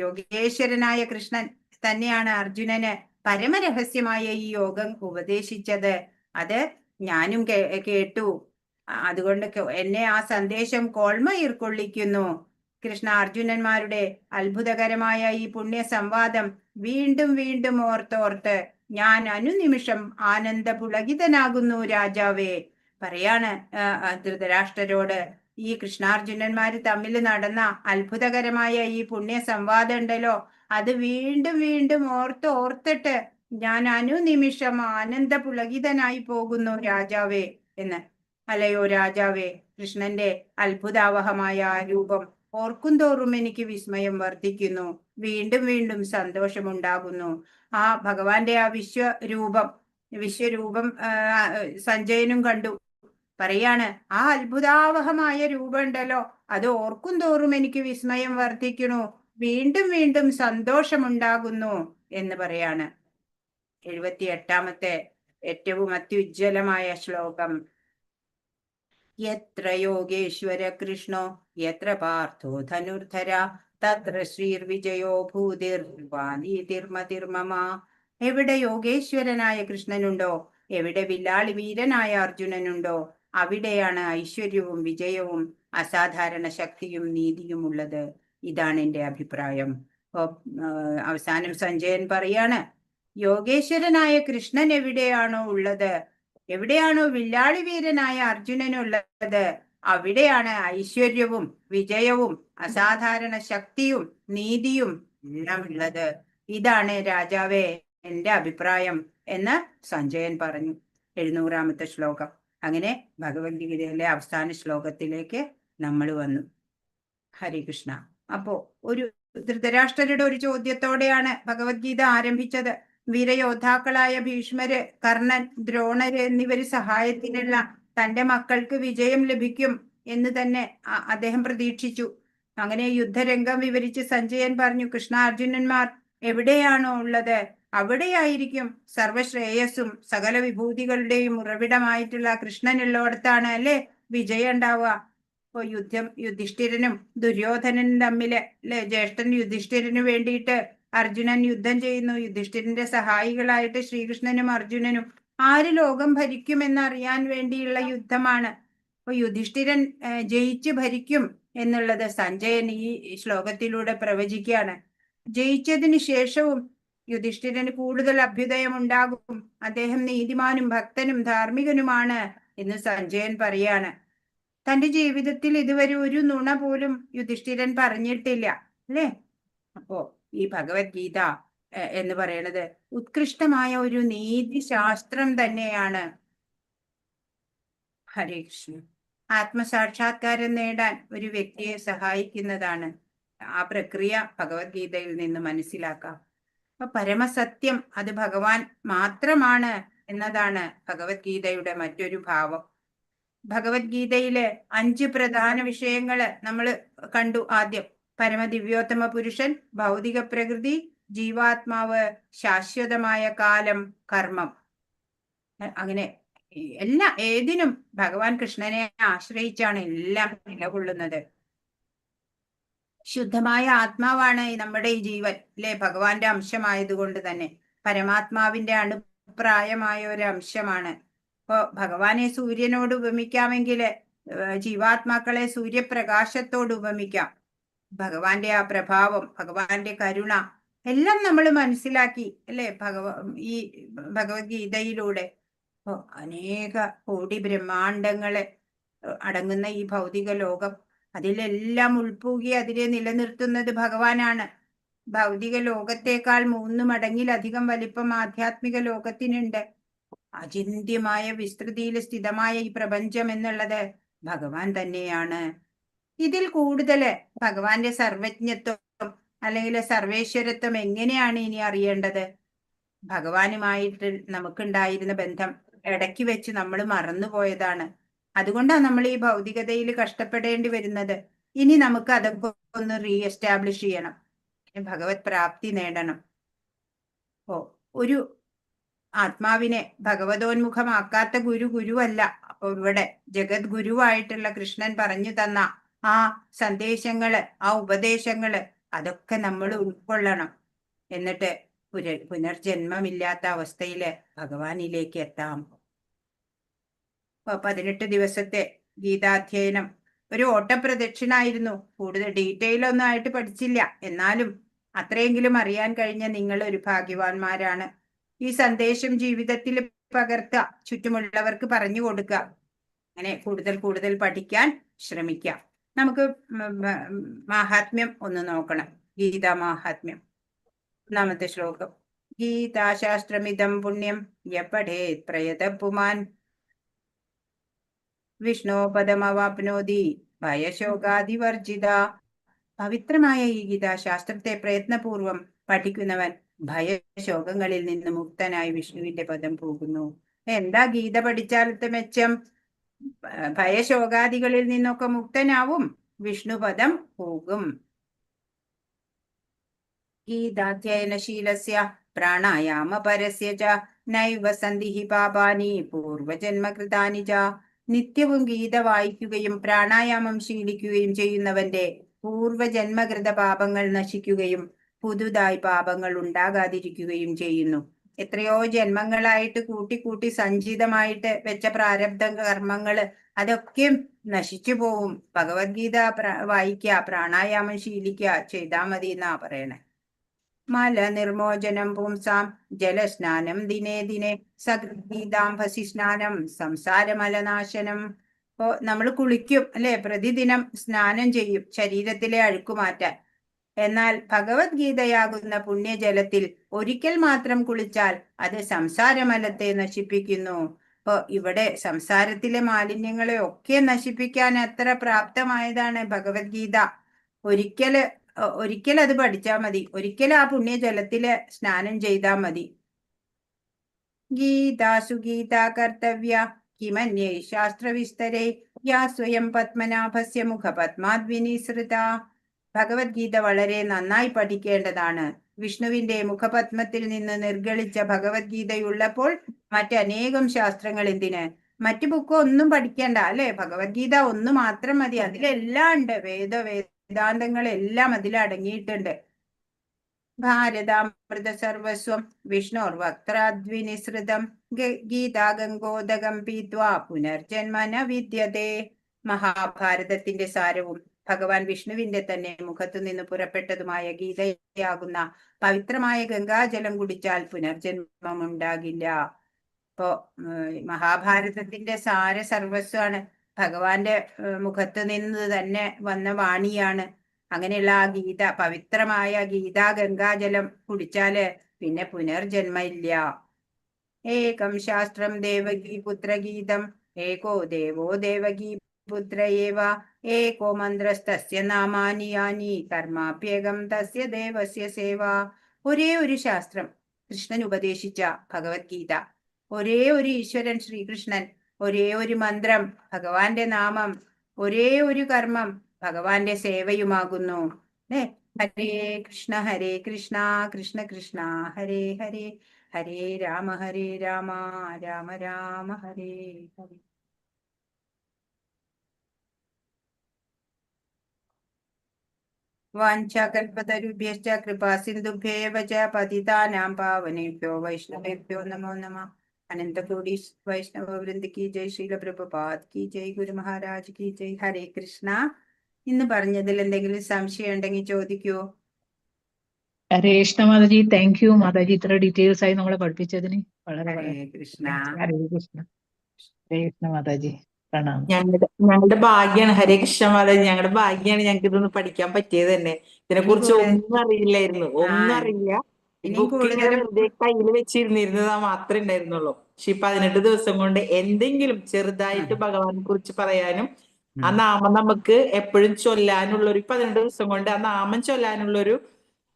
[SPEAKER 2] യോഗേശ്വരനായ കൃഷ്ണൻ തന്നെയാണ് അർജുനന് പരമരഹസ്യമായ ഈ യോഗം ഉപദേശിച്ചത്. അത് ഞാനും കേട്ടു. അതുകൊണ്ട് എന്നെ ആ സന്ദേശം കോൾമയിർ കൊള്ളിക്കുന്നു. കൃഷ്ണ അർജുനന്മാരുടെ അത്ഭുതകരമായ ഈ പുണ്യ സംവാദം വീണ്ടും വീണ്ടും ഓർത്തോർത്ത് ഞാൻ അനുനിമിഷം ആനന്ദ പുളകിതനാകുന്നു രാജാവേ. പറയാണ് ധൃതരാഷ്ട്രരോട്, ഈ കൃഷ്ണാർജുനന്മാര് തമ്മിൽ നടന്ന അത്ഭുതകരമായ ഈ പുണ്യ സംവാദം ഉണ്ടല്ലോ, അത് വീണ്ടും വീണ്ടും ഓർത്ത് ഓർത്തിട്ട് ഞാൻ അനുനിമിഷം ആനന്ദ പുളകിതനായി പോകുന്നു രാജാവേ എന്ന്. അല്ലയോ രാജാവേ, കൃഷ്ണന്റെ അത്ഭുതാവഹമായ ആ രൂപം ഓർക്കുന്തോറും എനിക്ക് വിസ്മയം വർദ്ധിക്കുന്നു, വീണ്ടും വീണ്ടും സന്തോഷമുണ്ടാകുന്നു. ആ ഭഗവാന്റെ ആ വിശ്വരൂപം വിശ്വരൂപം സഞ്ജയനും കണ്ടു. പറയാണ്, ആ അത്ഭുതാവഹമായ രൂപം ഉണ്ടല്ലോ, അത് ഓർക്കും തോറും എനിക്ക് വിസ്മയം വർദ്ധിക്കണു, വീണ്ടും വീണ്ടും സന്തോഷമുണ്ടാകുന്നു എന്ന് പറയാണ്. 78-ാമത്തെ ഏറ്റവും അത്യുജ്വലമായ ശ്ലോകം. യത്ര യോഗേശ്വര കൃഷ്ണോ യത്ര പാർത്ഥോ ധനുർധര തത്ര ശ്രീർവിജയോ ഭൂതിർവാനീതിർമതിർമമ. എവിടെ യോഗേശ്വരനായ കൃഷ്ണനുണ്ടോ, എവിടെ വില്ലാളി വീരനായ അർജുനനുണ്ടോ, അവിടെയാണ് ഐശ്വര്യവും വിജയവും അസാധാരണ ശക്തിയും നീതിയും ഉള്ളത്. ഇതാണ് എൻ്റെ അഭിപ്രായം. അപ്പോ അവസാനം സഞ്ജയൻ പറയാണ്, യോഗേശ്വരനായ കൃഷ്ണൻ എവിടെയാണോ ഉള്ളത്, എവിടെയാണോ വില്ലാളി വീരനായ അർജുനനുള്ളത്, അവിടെയാണ് ഐശ്വര്യവും വിജയവും അസാധാരണ ശക്തിയും നീതിയും എല്ലാം ഉള്ളത്. ഇതാണ് രാജാവേ എന്റെ അഭിപ്രായം എന്ന് സഞ്ജയൻ പറഞ്ഞു. 700-ാമത്തെ ശ്ലോകം. അങ്ങനെ ഭഗവത്ഗീതയിലെ അവസാന ശ്ലോകത്തിലേക്ക് നമ്മൾ വന്നു. ഹരികൃഷ്ണ. അപ്പോ ഒരു ധൃതരാഷ്ട്രരുടെ ഒരു ചോദ്യത്തോടെയാണ് ഭഗവത്ഗീത ആരംഭിച്ചത്. വീരയോദ്ധാക്കളായ ഭീഷ്മര്, കർണൻ, ദ്രോണര് എന്നിവര് സഹായത്തിനുള്ള തന്റെ മക്കൾക്ക് വിജയം ലഭിക്കും എന്ന് തന്നെ അദ്ദേഹം പ്രതീക്ഷിച്ചു. അങ്ങനെ യുദ്ധരംഗം വിവരിച്ച് സഞ്ജയൻ പറഞ്ഞു, കൃഷ്ണാർജുനന്മാർ എവിടെയാണോ ഉള്ളത് അവിടെയായിരിക്കും സർവശ്രേയസ്സും സകല വിഭൂതികളുടെയും ഉറവിടമായിട്ടുള്ള കൃഷ്ണനുള്ളോടത്താണ് അല്ലേ വിജയം ഉണ്ടാവുക. ഇപ്പൊ യുദ്ധം യുധിഷ്ഠിരനും ദുര്യോധനനും തമ്മില് അല്ലെ, ജ്യേഷ്ഠൻ യുധിഷ്ഠിരന് വേണ്ടിയിട്ട് അർജുനൻ യുദ്ധം ചെയ്യുന്നു. യുധിഷ്ഠിരന്റെ സഹായികളായിട്ട് ശ്രീകൃഷ്ണനും അർജുനനും ആര് ലോകം ഭരിക്കുമെന്ന് അറിയാൻ വേണ്ടിയുള്ള യുദ്ധമാണ്. അപ്പൊ യുധിഷ്ഠിരൻ ജയിച്ചു ഭരിക്കും എന്നുള്ളത് സഞ്ജയൻ ഈ ശ്ലോകത്തിലൂടെ പ്രവചിക്കുകയാണ്. ജയിച്ചതിന് ശേഷവും യുധിഷ്ഠിരന് കൂടുതൽ അഭ്യുദയം ഉണ്ടാകും, അദ്ദേഹം നീതിമാനും ഭക്തനും ധാർമ്മികനുമാണ് എന്ന് സഞ്ജയൻ പറയാണ്. തന്റെ ജീവിതത്തിൽ ഇതുവരെ ഒരു നുണ പോലും യുധിഷ്ഠിരൻ പറഞ്ഞിട്ടില്ല അല്ലേ? അപ്പോ ഈ ഭഗവത്ഗീത എന്ന് പറയണത് ഉത്കൃഷ്ടമായ ഒരു നീതിശാസ്ത്രം തന്നെയാണ്. ഹരേ കൃഷ്ണ. ആത്മസാക്ഷാത്കാരം നേടാൻ ഒരു വ്യക്തിയെ സഹായിക്കുന്നതാണ് ആ പ്രക്രിയ. ഭഗവത്ഗീതയിൽ നിന്ന് മനസ്സിലാക്കാം. അപ്പൊ പരമസത്യം അത് ഭഗവാൻ മാത്രമാണ് എന്നതാണ് ഭഗവത്ഗീതയുടെ മറ്റൊരു ഭാവം. ഭഗവത്ഗീതയിലെ 5 പ്രധാന വിഷയങ്ങള് നമ്മൾ കണ്ടു. ആദ്യം പരമദിവ്യോത്തമ പുരുഷൻ, ഭൗതിക പ്രകൃതി, ജീവാത്മാവ്, ശാശ്വതമായ കാലം, കർമ്മം. അങ്ങനെ എല്ലാ ഏതിനും ഭഗവാൻ കൃഷ്ണനെ ആശ്രയിച്ചാണ് എല്ലാം നിലകൊള്ളുന്നത്. ശുദ്ധമായ ആത്മാവാണ് നമ്മുടെ ഈ ജീവൻ അല്ലെ? ഭഗവാന്റെ അംശമായതുകൊണ്ട് തന്നെ പരമാത്മാവിന്റെ അണുപ്രായമായ ഒരു അംശമാണ്. ഇപ്പൊ ഭഗവാനെ സൂര്യനോട് ഉപമിക്കാമെങ്കിൽ ജീവാത്മാക്കളെ സൂര്യപ്രകാശത്തോട് ഉപമിക്കാം. ഭഗവാന്റെ ആ പ്രഭാവം, ഭഗവാന്റെ കരുണ എല്ലാം നമ്മൾ മനസ്സിലാക്കി അല്ലെ ഈ ഭഗവത്ഗീതയിലൂടെ. അപ്പോ അനേക കോടി ബ്രഹ്മാണ്ടങ്ങളെ അടങ്ങുന്ന ഈ ഭൗതിക ലോകം, അതിലെല്ലാം ഉൾപ്പൂകി അതിനെ നിലനിർത്തുന്നത് ഭഗവാനാണ്. ഭൗതിക ലോകത്തേക്കാൾ 3 മടങ്ങിലധികം വലിപ്പം ആധ്യാത്മിക ലോകത്തിനുണ്ട്. അചിന്ത്യമായ വിസ്തൃതിയിൽ സ്ഥിതമായ ഈ പ്രപഞ്ചം എന്നുള്ളത് ഭഗവാൻ തന്നെയാണ്. ഇതിൽ കൂടുതല് ഭഗവാന്റെ സർവജ്ഞത്വം അല്ലെങ്കിൽ സർവേശ്വരത്വം എങ്ങനെയാണ് ഇനി അറിയേണ്ടത്? ഭഗവാനുമായിട്ട് നമുക്കുണ്ടായിരുന്ന ബന്ധം ഇടയ്ക്ക് വെച്ച് നമ്മൾ മറന്നുപോയതാണ്. അതുകൊണ്ടാണ് നമ്മൾ ഈ ഭൗതികതയിൽ കഷ്ടപ്പെടേണ്ടി വരുന്നത്. ഇനി നമുക്ക് അതൊക്കെ ഒന്ന് റീ എസ്റ്റാബ്ലിഷ് ചെയ്യണം, ഭഗവത് പ്രാപ്തി നേടണം. ഓ ഒരു ആത്മാവിനെ ഭഗവതോന്മുഖമാക്കാത്ത ഗുരു ഗുരുവല്ല. അപ്പൊ ഇവിടെ ജഗത് ഗുരുവായിട്ടുള്ള കൃഷ്ണൻ പറഞ്ഞു തന്ന ആ സന്ദേശങ്ങള്, ആ ഉപദേശങ്ങള്, അതൊക്കെ നമ്മൾ ഉൾക്കൊള്ളണം. എന്നിട്ട് പുനർജന്മമില്ലാത്ത അവസ്ഥയില് ഭഗവാനിലേക്ക് എത്താം. അപ്പൊ 18 ദിവസത്തെ ഗീതാധ്യയനം ഒരു ഓട്ടപ്രദക്ഷിണായിരുന്നു. കൂടുതൽ ഡീറ്റെയിൽ ഒന്നും ആയിട്ട് പഠിച്ചില്ല, എന്നാലും അത്രയെങ്കിലും അറിയാൻ കഴിഞ്ഞ നിങ്ങൾ ഒരു ഭാഗ്യവാന്മാരാണ്. ഈ സന്ദേശം ജീവിതത്തിൽ പകർത്തുക, ചുറ്റുമുള്ളവർക്ക് പറഞ്ഞു കൊടുക്കുക, അങ്ങനെ കൂടുതൽ കൂടുതൽ പഠിക്കാൻ ശ്രമിക്കാം. നമുക്ക് മാഹാത്മ്യം ഒന്ന് നോക്കണം. ഗീതാ മാഹാത്മ്യം ഒന്നാമത്തെ ശ്ലോകം. ഗീതാശാസ്ത്രമിദം പുണ്യം യ പഠേത് പ്രയത പുമാൻ വിഷ്ണോ പദമവാപ്നോതി ഭയശോകാദിവർജിത. പവിത്രമായ ഈ ഗീതാശാസ്ത്രത്തെ പ്രയത്നപൂർവം പഠിക്കുന്നവൻ ഭയശോകങ്ങളിൽ നിന്ന് മുക്തനായി വിഷ്ണുവിന്റെ പദം പോകുന്നു. എന്താ ഗീത പഠിച്ചാലത്തെ മെച്ചം? ഭയശോകാദികളിൽ നിന്നൊക്കെ മുക്തനാവും, വിഷ്ണുപദം പോകും. ഗീതാധ്യയനശീലസ്യ പ്രാണായാമപരസ്യ ച നൈവ സന്ധിഹി പാപാനി പൂർവജന്മകൃതാനി ച. നിത്യവും ഗീത വായിക്കുകയും പ്രാണായാമം ശീലിക്കുകയും ചെയ്യുന്നവന്റെ പൂർവജന്മകൃത പാപങ്ങൾ നശിക്കുകയും പുതുതായി പാപങ്ങൾ ഉണ്ടാകാതിരിക്കുകയും ചെയ്യുന്നു. എത്രയോ ജന്മങ്ങളായിട്ട് കൂട്ടി കൂട്ടി സഞ്ചിതമായിട്ട് വെച്ച പ്രാരബ്ധ കർമ്മങ്ങള് അതൊക്കെ നശിച്ചു പോവും. ഭഗവത്ഗീത വായിക്കുക, പ്രാണായാമം ശീലിക്കുക ചെയ്താ മതി എന്നാ പറയണേ. മലനിർമോചനം പുംസാം ജലസ്നാനം ദിനേ ദിനേ സകൃദ്ഗീതാംഭസി സ്നാനം സംസാരമലനാശനം. ഇപ്പോ നമ്മൾ കുളിക്കും അല്ലെ, പ്രതിദിനം സ്നാനം ചെയ്യും ശരീരത്തിലെ അഴുക്കു മാറ്റാൻ. എന്നാൽ ഭഗവത്ഗീതയാകുന്ന പുണ്യജലത്തിൽ ഒരിക്കൽ മാത്രം കുളിച്ചാൽ അത് സംസാരമലത്തെ നശിപ്പിക്കുന്നു. അപ്പൊ ഇവിടെ സംസാരത്തിലെ മാലിന്യങ്ങളെ ഒക്കെ നശിപ്പിക്കാൻ അത്ര പ്രാപ്തമായതാണ് ഭഗവത്ഗീത. ഒരിക്കല് ഒരിക്കൽ അത് പഠിച്ചാൽ മതി, ഒരിക്കൽ ആ പുണ്യജലത്തില് സ്നാനം ചെയ്താൽ മതി. ഗീതാസു ഗീതാ കർത്തവ്യ കിമന്യൈ ശാസ്ത്രവിസ്തരൈ യാ സ്വയം പത്മനാഭസ്യ മുഖപത്മാദ് വിനിസൃത. ഭഗവത്ഗീത വളരെ നന്നായി പഠിക്കേണ്ടതാണ്. വിഷ്ണുവിന്റെ മുഖപത്മത്തിൽ നിന്ന് നിർഗളിച്ച ഭഗവത്ഗീതയുള്ളപ്പോൾ മറ്റനേകം ശാസ്ത്രങ്ങൾ എന്തിന്? മറ്റു ബുക്ക് ഒന്നും പഠിക്കേണ്ട അല്ലെ, ഭഗവത്ഗീത ഒന്ന് മാത്രം മതി. അതിലെല്ലാം ഉണ്ട്, വേദാന്തങ്ങളെല്ലാം അതിൽ അടങ്ങിയിട്ടുണ്ട്. ഭാരതാമൃത സർവസ്വം വിഷ്ണോർ വക്ത്രാദ്വിനിസൃതം ഗീതാഗംഗോദകം പീത്വാ പുനർജന്മ ന വിദ്യതേ. മഹാഭാരതത്തിന്റെ സാരവും ഭഗവാൻ വിഷ്ണുവിന്റെ തന്നെ മുഖത്തു നിന്ന് പുറപ്പെട്ടതുമായ ഗീതയാകുന്ന പവിത്രമായ ഗംഗാജലം കുടിച്ചാൽ പുനർജന്മം ഉണ്ടാകില്ല. ഇപ്പോ മഹാഭാരതത്തിന്റെ സാര സർവസ്വമാണ് ഭഗവാന്റെ മുഖത്ത് നിന്ന് തന്നെ വന്ന വാണിയാണ്. അങ്ങനെയുള്ള ആ ഗീത, പവിത്രമായ ഗീതാ ഗംഗാജലം കുടിച്ചാല് പിന്നെ പുനർജന്മ ഇല്ല. ഏകം ശാസ്ത്രം ദേവകീ പുത്രഗീതം ഏകോ ദേവോ ദേവകീ പുത്ര ഏവ ഏകോ മന്ത്രസ്തസ്യ നാമാനി യാനി കർമാപ്യേകം തസ്യ ദേവസ്യ സേവ. ഒരേ ഒരു ശാസ്ത്രം കൃഷ്ണൻ ഉപദേശിച്ച ഭഗവത്ഗീത, ഒരേ ഒരു ഈശ്വരൻ ശ്രീകൃഷ്ണൻ, ഒരേ ഒരു മന്ത്രം ഭഗവാന്റെ നാമം, ഒരേ ഒരു കർമ്മം ഭഗവാന്റെ സേവയുമാകുന്നു. അല്ലേ? ഹരേ കൃഷ്ണ ഹരേ കൃഷ്ണ കൃഷ്ണ കൃഷ്ണ ഹരേ ഹരേ ഹരേ രാമ ഹരേ രാമ രാമ രാമ ഹരേ ഹരേ. വാഞ്ചാകൽപതരുഭ്യശ്ച കൃപാസിന്ധുഭ്യേവ ച പതിതാനാം പാവനേഭ്യോ വൈഷ്ണവേഭ്യോ നമോ നമഃ. അനന്തകോടി വൈഷ്ണവ വൃന്ദ കി ജയ്, ശ്രീല പ്രഭുപാദ് കി ജയ്, ഗുരു മഹാരാജ് കി ജയ്. ഹരേ കൃഷ്ണ. ഇന്ന് പറഞ്ഞതിൽ എന്തെങ്കിലും സംശയം ഉണ്ടെങ്കിൽ ചോദിക്കൂ.
[SPEAKER 5] ഹരേ കൃഷ്ണ മാതാജി, thank you Mataji, ഇത്ര ഡീറ്റെയിൽസ് ആയി നമ്മളെ പഠിപ്പിച്ചതിന് വളരെ
[SPEAKER 2] ഹരേ
[SPEAKER 5] വളരെ
[SPEAKER 2] കൃഷ്ണ.
[SPEAKER 5] ഹരേ കൃഷ്ണ. ഹരേ കൃഷ്ണ മാതാജി, പ്രണാമം.
[SPEAKER 4] ഞങ്ങളുടെ ഭാഗ്യാണ്. ഹരേ കൃഷ്ണ മാതാജി, ഞങ്ങളുടെ ഭാഗ്യാണ് ഞങ്ങൾക്ക് ഇതൊന്ന് പഠിക്കാൻ പറ്റിയത് തന്നെ. ഇതിനെ
[SPEAKER 2] ഇനി
[SPEAKER 4] കുറിച്ച്
[SPEAKER 2] കൂടുതൽ
[SPEAKER 4] ഒന്നും അറിയില്ലായിരുന്നു, ഒന്നും അറിയില്ല. ഈ
[SPEAKER 2] ഇനിയും
[SPEAKER 4] ബുക്ക് ഇങ്ങനെ
[SPEAKER 2] കൂടുതലും
[SPEAKER 4] വെറുതെ കയ്യിൽ വെച്ചിരുന്നിരുന്നതാ മാത്രമേ ഉണ്ടായിരുന്നുള്ളൂ. പക്ഷെ ഈ 18 ദിവസം കൊണ്ട് എന്തെങ്കിലും ചെറുതായിട്ട് ഭഗവാനെ കുറിച്ച് പറയാനും ആ നാമം നമുക്ക് എപ്പോഴും ചൊല്ലാനുള്ള ഒരു 18 ദിവസം കൊണ്ട് ആ നാമം ചൊല്ലാനുള്ളൊരു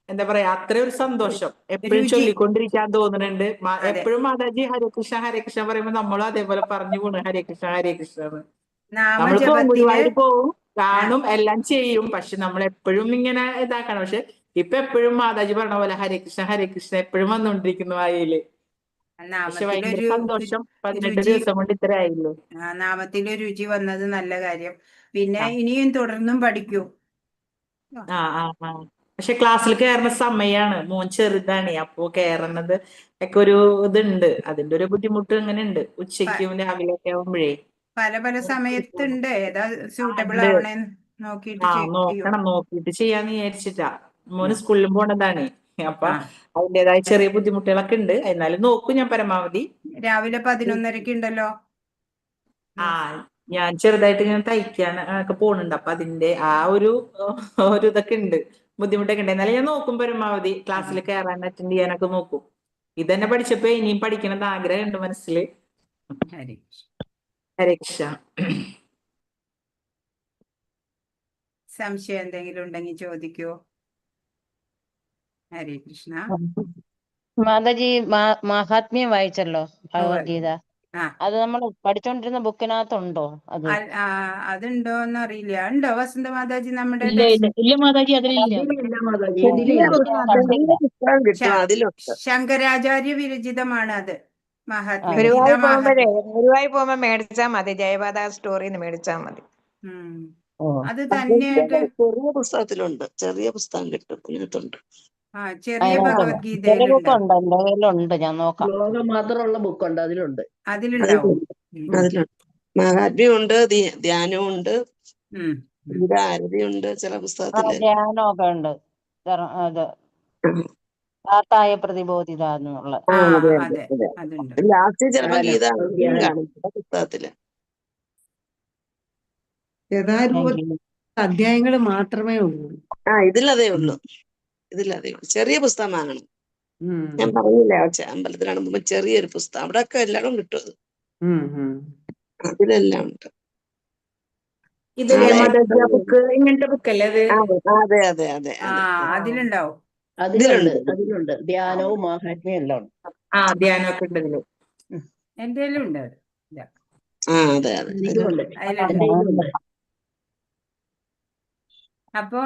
[SPEAKER 4] എന്താ പറയാ, അത്ര ഒരു സന്തോഷം എപ്പോഴും
[SPEAKER 2] രുചി.
[SPEAKER 4] ചൊല്ലിക്കൊണ്ടിരിക്കാൻ തോന്നുന്നുണ്ട്.
[SPEAKER 2] അതെ.
[SPEAKER 4] എപ്പോഴും മാതാജി ഹരേ കൃഷ്ണ ഹരേ കൃഷ്ണ പറയുമ്പോ നമ്മളും അതേപോലെ പറഞ്ഞു പോണു ഹരേ കൃഷ്ണ ഹരേ കൃഷ്ണ എന്ന്. നമ്മളിപ്പോ
[SPEAKER 2] നാമജപത്തിന്
[SPEAKER 4] ഗുരുവായൂർ പോവും, കാണും, എല്ലാം ചെയ്യും. പക്ഷെ നമ്മൾ എപ്പോഴും ഇങ്ങനെ ഇതാക്കണം. പക്ഷെ ഇപ്പൊ എപ്പോഴും മാതാജി പറഞ്ഞ പോലെ ഹരേ കൃഷ്ണ ഹരേ കൃഷ്ണ എപ്പോഴും വന്നോണ്ടിരിക്കുന്നു വായില്. പക്ഷെ ഭയങ്കര
[SPEAKER 2] നാമത്തിലൊരു
[SPEAKER 4] സന്തോഷം, 18
[SPEAKER 2] രുചി,
[SPEAKER 4] ദിവസം കൊണ്ട് ഇത്ര ആയില്ലേ.
[SPEAKER 2] നാമത്തിലൊരു രുചി വന്നത് നല്ല കാര്യം. പിന്നെ ഇനിയും തുടർന്നും പഠിക്കൂ.
[SPEAKER 4] ആ ആ ആ പക്ഷെ ക്ലാസ്സിൽ കയറുന്ന സമയമാണ്, മോൻ ചെറുതാണ്. അപ്പോ കയറുന്നത് ഒക്കെ ഒരു ഇതുണ്ട്, അതിന്റെ ഒരു ബുദ്ധിമുട്ട് അങ്ങനെ ഉണ്ട്. ഉച്ചയ്ക്കും രാവിലെ ഒക്കെ ആവുമ്പോഴേ
[SPEAKER 2] പല പല സമയത്തുണ്ട്, ഏതാ സ്യൂട്ടബിൾ
[SPEAKER 4] ഉണ്ട്.
[SPEAKER 2] ആവണേന്ന് നോക്കിയിട്ട് ചെയ്യൂ.
[SPEAKER 4] നോക്കണം, നോക്കിയിട്ട് ചെയ്യാന്ന് വിചാരിച്ചിട്ടാ. മോന് സ്കൂളിലും പോണതാണ്, അപ്പൊ അതിന്റേതായ ചെറിയ ബുദ്ധിമുട്ടുകളൊക്കെ ഉണ്ട്. എന്നാലും നോക്കും ഞാൻ പരമാവധി.
[SPEAKER 2] രാവിലെ 11:30 ഉണ്ടല്ലോ.
[SPEAKER 4] ഞാൻ ചെറുതായിട്ട് ഇങ്ങനെ തയ്ക്കാൻ ഒക്കെ പോണുണ്ട്. അപ്പൊ അതിന്റെ ആ ഒരു ഒരു ഇതൊക്കെ ഉണ്ട്, ബുദ്ധിമുട്ടൊക്കെ ഉണ്ട്. എന്നാലും ഞാൻ നോക്കും പരമാവധി ക്ലാസ്സിൽ കയറാൻ, അറ്റൻഡ് ചെയ്യാനൊക്കെ നോക്കും. ഇതന്നെ പഠിച്ചപ്പോ ഇനിയും പഠിക്കണമെന്ന് ആഗ്രഹമുണ്ട് മനസ്സിൽ.
[SPEAKER 2] ഹരേ
[SPEAKER 4] ഹരേ കൃഷ്ണ.
[SPEAKER 2] സംശയം എന്തെങ്കിലും ഉണ്ടെങ്കിൽ ചോദിക്കൂ. ഹരേ കൃഷ്ണ.
[SPEAKER 6] മാതാജി, മഹാത്മ്യം വായിച്ചല്ലോ ഭഗവത്ഗീത. അത് നമ്മൾ പഠിച്ചോണ്ടിരുന്ന ബുക്കിനകത്തുണ്ടോ അത്?
[SPEAKER 2] അതുണ്ടോന്ന് അറിയില്ല. ഉണ്ടോ വസന്ത മാതാജി നമ്മുടെ
[SPEAKER 5] ഇല്ല ഇല്ല ഇല്ല മാതാജി, അതിലില്ല.
[SPEAKER 1] അതിലില്ല മാതാജി,
[SPEAKER 6] ചെറിയ
[SPEAKER 1] ഇതിലില്ല.
[SPEAKER 6] കണ്ടില്ല.
[SPEAKER 1] പുസ്തകം കിട്ടും, അതിലുണ്ട്.
[SPEAKER 2] ശങ്കരാചാര്യ വിരചിതമാണ് അത്. മഹാത്മ്യം,
[SPEAKER 7] ഗുരുവായൂർ
[SPEAKER 2] ഗീതാ
[SPEAKER 7] പോകുമ്പോഴേ
[SPEAKER 2] മഹാത്മ്യം.
[SPEAKER 7] ഗുരുവായൂർ പോകുമ്പോ മേടിച്ചാ മതി, ജയപാത സ്റ്റോറിന്ന് മേടിച്ചാ മതി.
[SPEAKER 2] ഉം.
[SPEAKER 6] ഓ
[SPEAKER 2] അത് തന്നെയായിട്ട്
[SPEAKER 1] ചെറിയ പുസ്തകത്തിലുണ്ട്, ചെറിയ പുസ്തകം കിട്ടും, അതിനകത്തുണ്ട്.
[SPEAKER 2] ആ ചെറിയ
[SPEAKER 6] അതിനകത്തുണ്ട്. ചെറിയ
[SPEAKER 2] ഭഗവത്ഗീതയിലുണ്ട്.
[SPEAKER 6] ബുക്കുണ്ട്, എന്റെ കയ്യിലുണ്ട്, ഞാൻ നോക്കാം.
[SPEAKER 8] ശ്ലോകം മാത്രമുള്ള ബുക്കുണ്ട്, അതിലുണ്ട്.
[SPEAKER 2] അതിലുണ്ടാവും. ഉം.
[SPEAKER 1] അതിലുണ്ട്. മഹാത്മ്യമുണ്ട്, ധ്യാനമുണ്ട്,
[SPEAKER 2] ഉം. ഉം.
[SPEAKER 1] ഗീതാരതിയുണ്ട് ചില
[SPEAKER 6] ആ
[SPEAKER 1] പുസ്തകത്തില്.
[SPEAKER 6] ധ്യാനമൊക്കെ ഉണ്ട്. അത് താത്തായ പ്രതിബോധിത എന്നുള്ള.
[SPEAKER 1] ആ
[SPEAKER 2] ആ
[SPEAKER 1] അതെ അതെ
[SPEAKER 2] അതെ
[SPEAKER 1] അതെ.
[SPEAKER 2] അതുണ്ട്.
[SPEAKER 1] ലാസ്റ്റ് ചിലപ്പോ
[SPEAKER 8] ധ്യാനം,
[SPEAKER 1] ഗീത
[SPEAKER 8] ധ്യാനം.
[SPEAKER 1] കാണും ചില പുസ്തകത്തില്.
[SPEAKER 6] Thank
[SPEAKER 9] യഥാരൂപ
[SPEAKER 6] U.
[SPEAKER 9] അധ്യായങ്ങൾ മാത്രമേ ഉള്ളൂ.
[SPEAKER 1] ആ ഇതിലതേ ഉള്ളൂ, ഇതിലതേ ഉള്ളൂ. ചെറിയ പുസ്തകം വാങ്ങണം.
[SPEAKER 9] ഉം.
[SPEAKER 1] ഞാൻ പറഞ്ഞില്ലേ, ആ അമ്പലത്തിലാണ് പോകുമ്പോ ചെറിയൊരു പുസ്തകം, അവിടെയൊക്കെ എല്ലായിടും കിട്ടും അത്.
[SPEAKER 9] ഉം, ഉം.
[SPEAKER 1] അതിലെല്ലാം ഉണ്ട്.
[SPEAKER 4] ഇതല്ലേ
[SPEAKER 1] നാളെ
[SPEAKER 4] മാതാജി ആ ബുക്ക്? ഇങ്ങനത്തെ ബുക്കല്ലേ അത്?
[SPEAKER 1] ആ, അതെ അതെ അതെ
[SPEAKER 2] ആ
[SPEAKER 1] അതെ.
[SPEAKER 2] അതിലുണ്ടാവും.
[SPEAKER 8] അതിലുണ്ട്,
[SPEAKER 1] ഇതിലുണ്ട്.
[SPEAKER 8] അതിലുണ്ട്. ധ്യാനവും മാഹാത്മ്യവും എല്ലാം ഉണ്ട്.
[SPEAKER 4] ആ ധ്യാനമൊക്കെ ഉണ്ട് ഇതില്.
[SPEAKER 2] എന്റെ ഉണ്ട് അത്.
[SPEAKER 1] ആ അതെ അതെ,
[SPEAKER 8] എനിക്കും
[SPEAKER 1] അതിലുണ്ട്.
[SPEAKER 8] ഉണ്ട്,
[SPEAKER 2] അതിലുണ്ട്.
[SPEAKER 8] എന്റെ കയ്യിലുണ്ട്.
[SPEAKER 2] അപ്പോ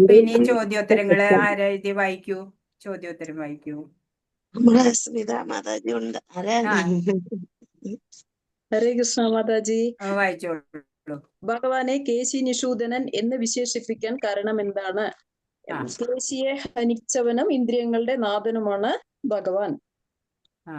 [SPEAKER 2] പിന്നെ ഈ ചോദ്യോത്തരങ്ങള് ആരാ എഴുതി വായിക്കൂ? ചോദ്യോത്തരം വായിക്കൂ.
[SPEAKER 1] നമ്മുടെ സ്മിത മാതാജി ഉണ്ട്. ആരാ?
[SPEAKER 2] ആ
[SPEAKER 10] ഹരേ കൃഷ്ണ മാതാജി.
[SPEAKER 2] വായിച്ചോളൂ.
[SPEAKER 10] ഭഗവാനെ കേശി നിഷൂദനൻ എന്ന് വിശേഷിപ്പിക്കാൻ കാരണം എന്താണ്?
[SPEAKER 2] ആ
[SPEAKER 10] കേശിയെ ഹനിച്ചവനും ഇന്ദ്രിയങ്ങളുടെ നാഥനുമാണ് ഭഗവാൻ.
[SPEAKER 2] ആ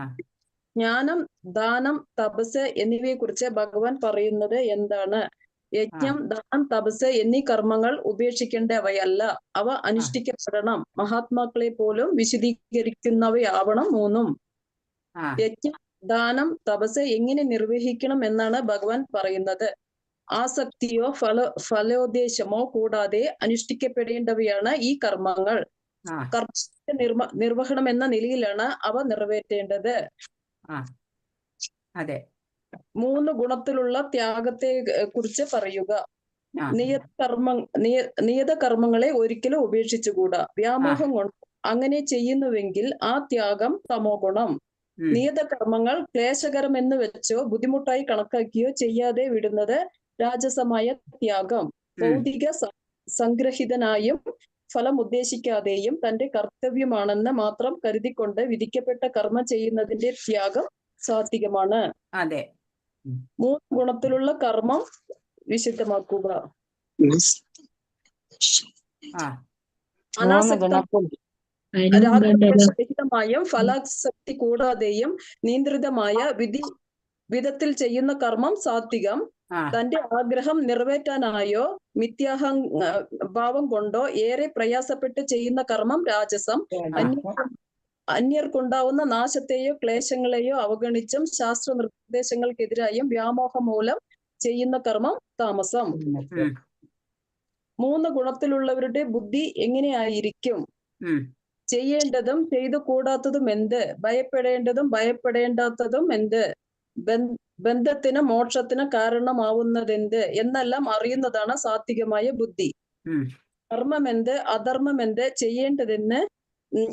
[SPEAKER 10] ജ്ഞാനം, ദാനം, തപസ് എന്നിവയെക്കുറിച്ച് ഭഗവാൻ പറയുന്നത് എന്താണ്?
[SPEAKER 2] ആ
[SPEAKER 10] യജ്ഞം, ദാനം, തപസ് എന്നീ കർമ്മങ്ങൾ ഉപേക്ഷിക്കേണ്ടവയല്ല, അവ
[SPEAKER 2] ആ
[SPEAKER 10] അനുഷ്ഠിക്കപ്പെടണം. മഹാത്മാക്കളെ പോലും വിശദീകരിക്കുന്നവയാവണം മൂന്നും.
[SPEAKER 2] ആ
[SPEAKER 10] യജ്ഞം, ദാനം, തപസ് എങ്ങനെ നിർവഹിക്കണം എന്നാണ് ഭഗവാൻ പറയുന്നത്. ആസക്തിയോ ഫലോദ്ദേശമോ കൂടാതെ അനുഷ്ഠിക്കപ്പെടേണ്ടവയാണ് ഈ കർമ്മങ്ങൾ.
[SPEAKER 2] ആ
[SPEAKER 10] കർമ്മ നിർവഹണം എന്ന നിലയിലാണ് അവ നിറവേറ്റേണ്ടത്.
[SPEAKER 2] ആ അതെ.
[SPEAKER 10] 3 ഗുണത്തിലുള്ള ത്യാഗത്തെ കുറിച്ച് പറയുക.
[SPEAKER 2] ആ
[SPEAKER 10] നിയത കർമ്മങ്ങളെ ഒരിക്കലും ഉപേക്ഷിച്ചുകൂടാ.
[SPEAKER 2] ആ
[SPEAKER 10] വ്യാമോഹം കൊണ്ട് അങ്ങനെ ചെയ്യുന്നുവെങ്കിൽ ആ ത്യാഗം തമോ ഗുണം.
[SPEAKER 2] ഉം
[SPEAKER 10] നിയത കർമ്മങ്ങൾ ക്ലേശകരമെന്ന് വെച്ചോ ബുദ്ധിമുട്ടായി കണക്കാക്കിയോ ചെയ്യാതെ വിടുന്നത് രാജസമായ ത്യാഗം.
[SPEAKER 2] ഉം
[SPEAKER 10] ഭൗതിക സംഗ്രഹിതനായും ഫലം ഉദ്ദേശിക്കാതെയും തന്റെ കർത്തവ്യമാണെന്ന് മാത്രം കരുതിക്കൊണ്ട് വിധിക്കപ്പെട്ട കർമ്മം ചെയ്യുന്നതിന്റെ ത്യാഗം സാത്വികമാണ്.
[SPEAKER 2] അതെ.
[SPEAKER 10] 3 ഗുണത്തിലുള്ള കർമ്മം വിശുദ്ധമാക്കുക.
[SPEAKER 2] ആ
[SPEAKER 6] 3
[SPEAKER 10] അനാസക്ത
[SPEAKER 6] ഗുണത്തിൽ
[SPEAKER 5] അതിന് മുമ്പ് ഉണ്ടല്ലോ.
[SPEAKER 10] രാഗദ്വേഷരഹിതമായും ഫലാസക്തി കൂടാതെയും നിയന്ത്രിതമായ വിധത്തിൽ ചെയ്യുന്ന കർമ്മം സാത്വികം.
[SPEAKER 2] ആ
[SPEAKER 10] തന്റെ ആഗ്രഹം നിറവേറ്റാനായോ മിഥ്യാഹം ഭാവം കൊണ്ടോ ഏറെ പ്രയാസപ്പെട്ട് ചെയ്യുന്ന കർമ്മം രാജസം.
[SPEAKER 2] ആ
[SPEAKER 10] അന്യർക്കുണ്ടാവുന്ന നാശത്തെയോ ക്ലേശങ്ങളെയോ അവഗണിച്ചും ശാസ്ത്ര നിർദ്ദേശങ്ങൾക്കെതിരായും വ്യാമോഹം മൂലം ചെയ്യുന്ന കർമ്മം താമസം.
[SPEAKER 2] ഉം
[SPEAKER 10] 3 ഗുണത്തിലുള്ളവരുടെ ബുദ്ധി എങ്ങനെയായിരിക്കും?
[SPEAKER 2] ഉം
[SPEAKER 10] ചെയ്യേണ്ടതും ചെയ്തു കൂടാത്തതും എന്ത്? ഭയപ്പെടേണ്ടതും ഭയപ്പെടേണ്ടാത്തതും എന്ത്? ബന്ധത്തിന് മോക്ഷത്തിന് കാരണമാവുന്നതെന്ത് എന്നെല്ലാം അറിയുന്നതാണ് സാത്വികമായ ബുദ്ധി.
[SPEAKER 2] ഉം
[SPEAKER 10] കർമ്മമെന്ത്, അധർമ്മമെന്ത്, ചെയ്യേണ്ടതെന്ന്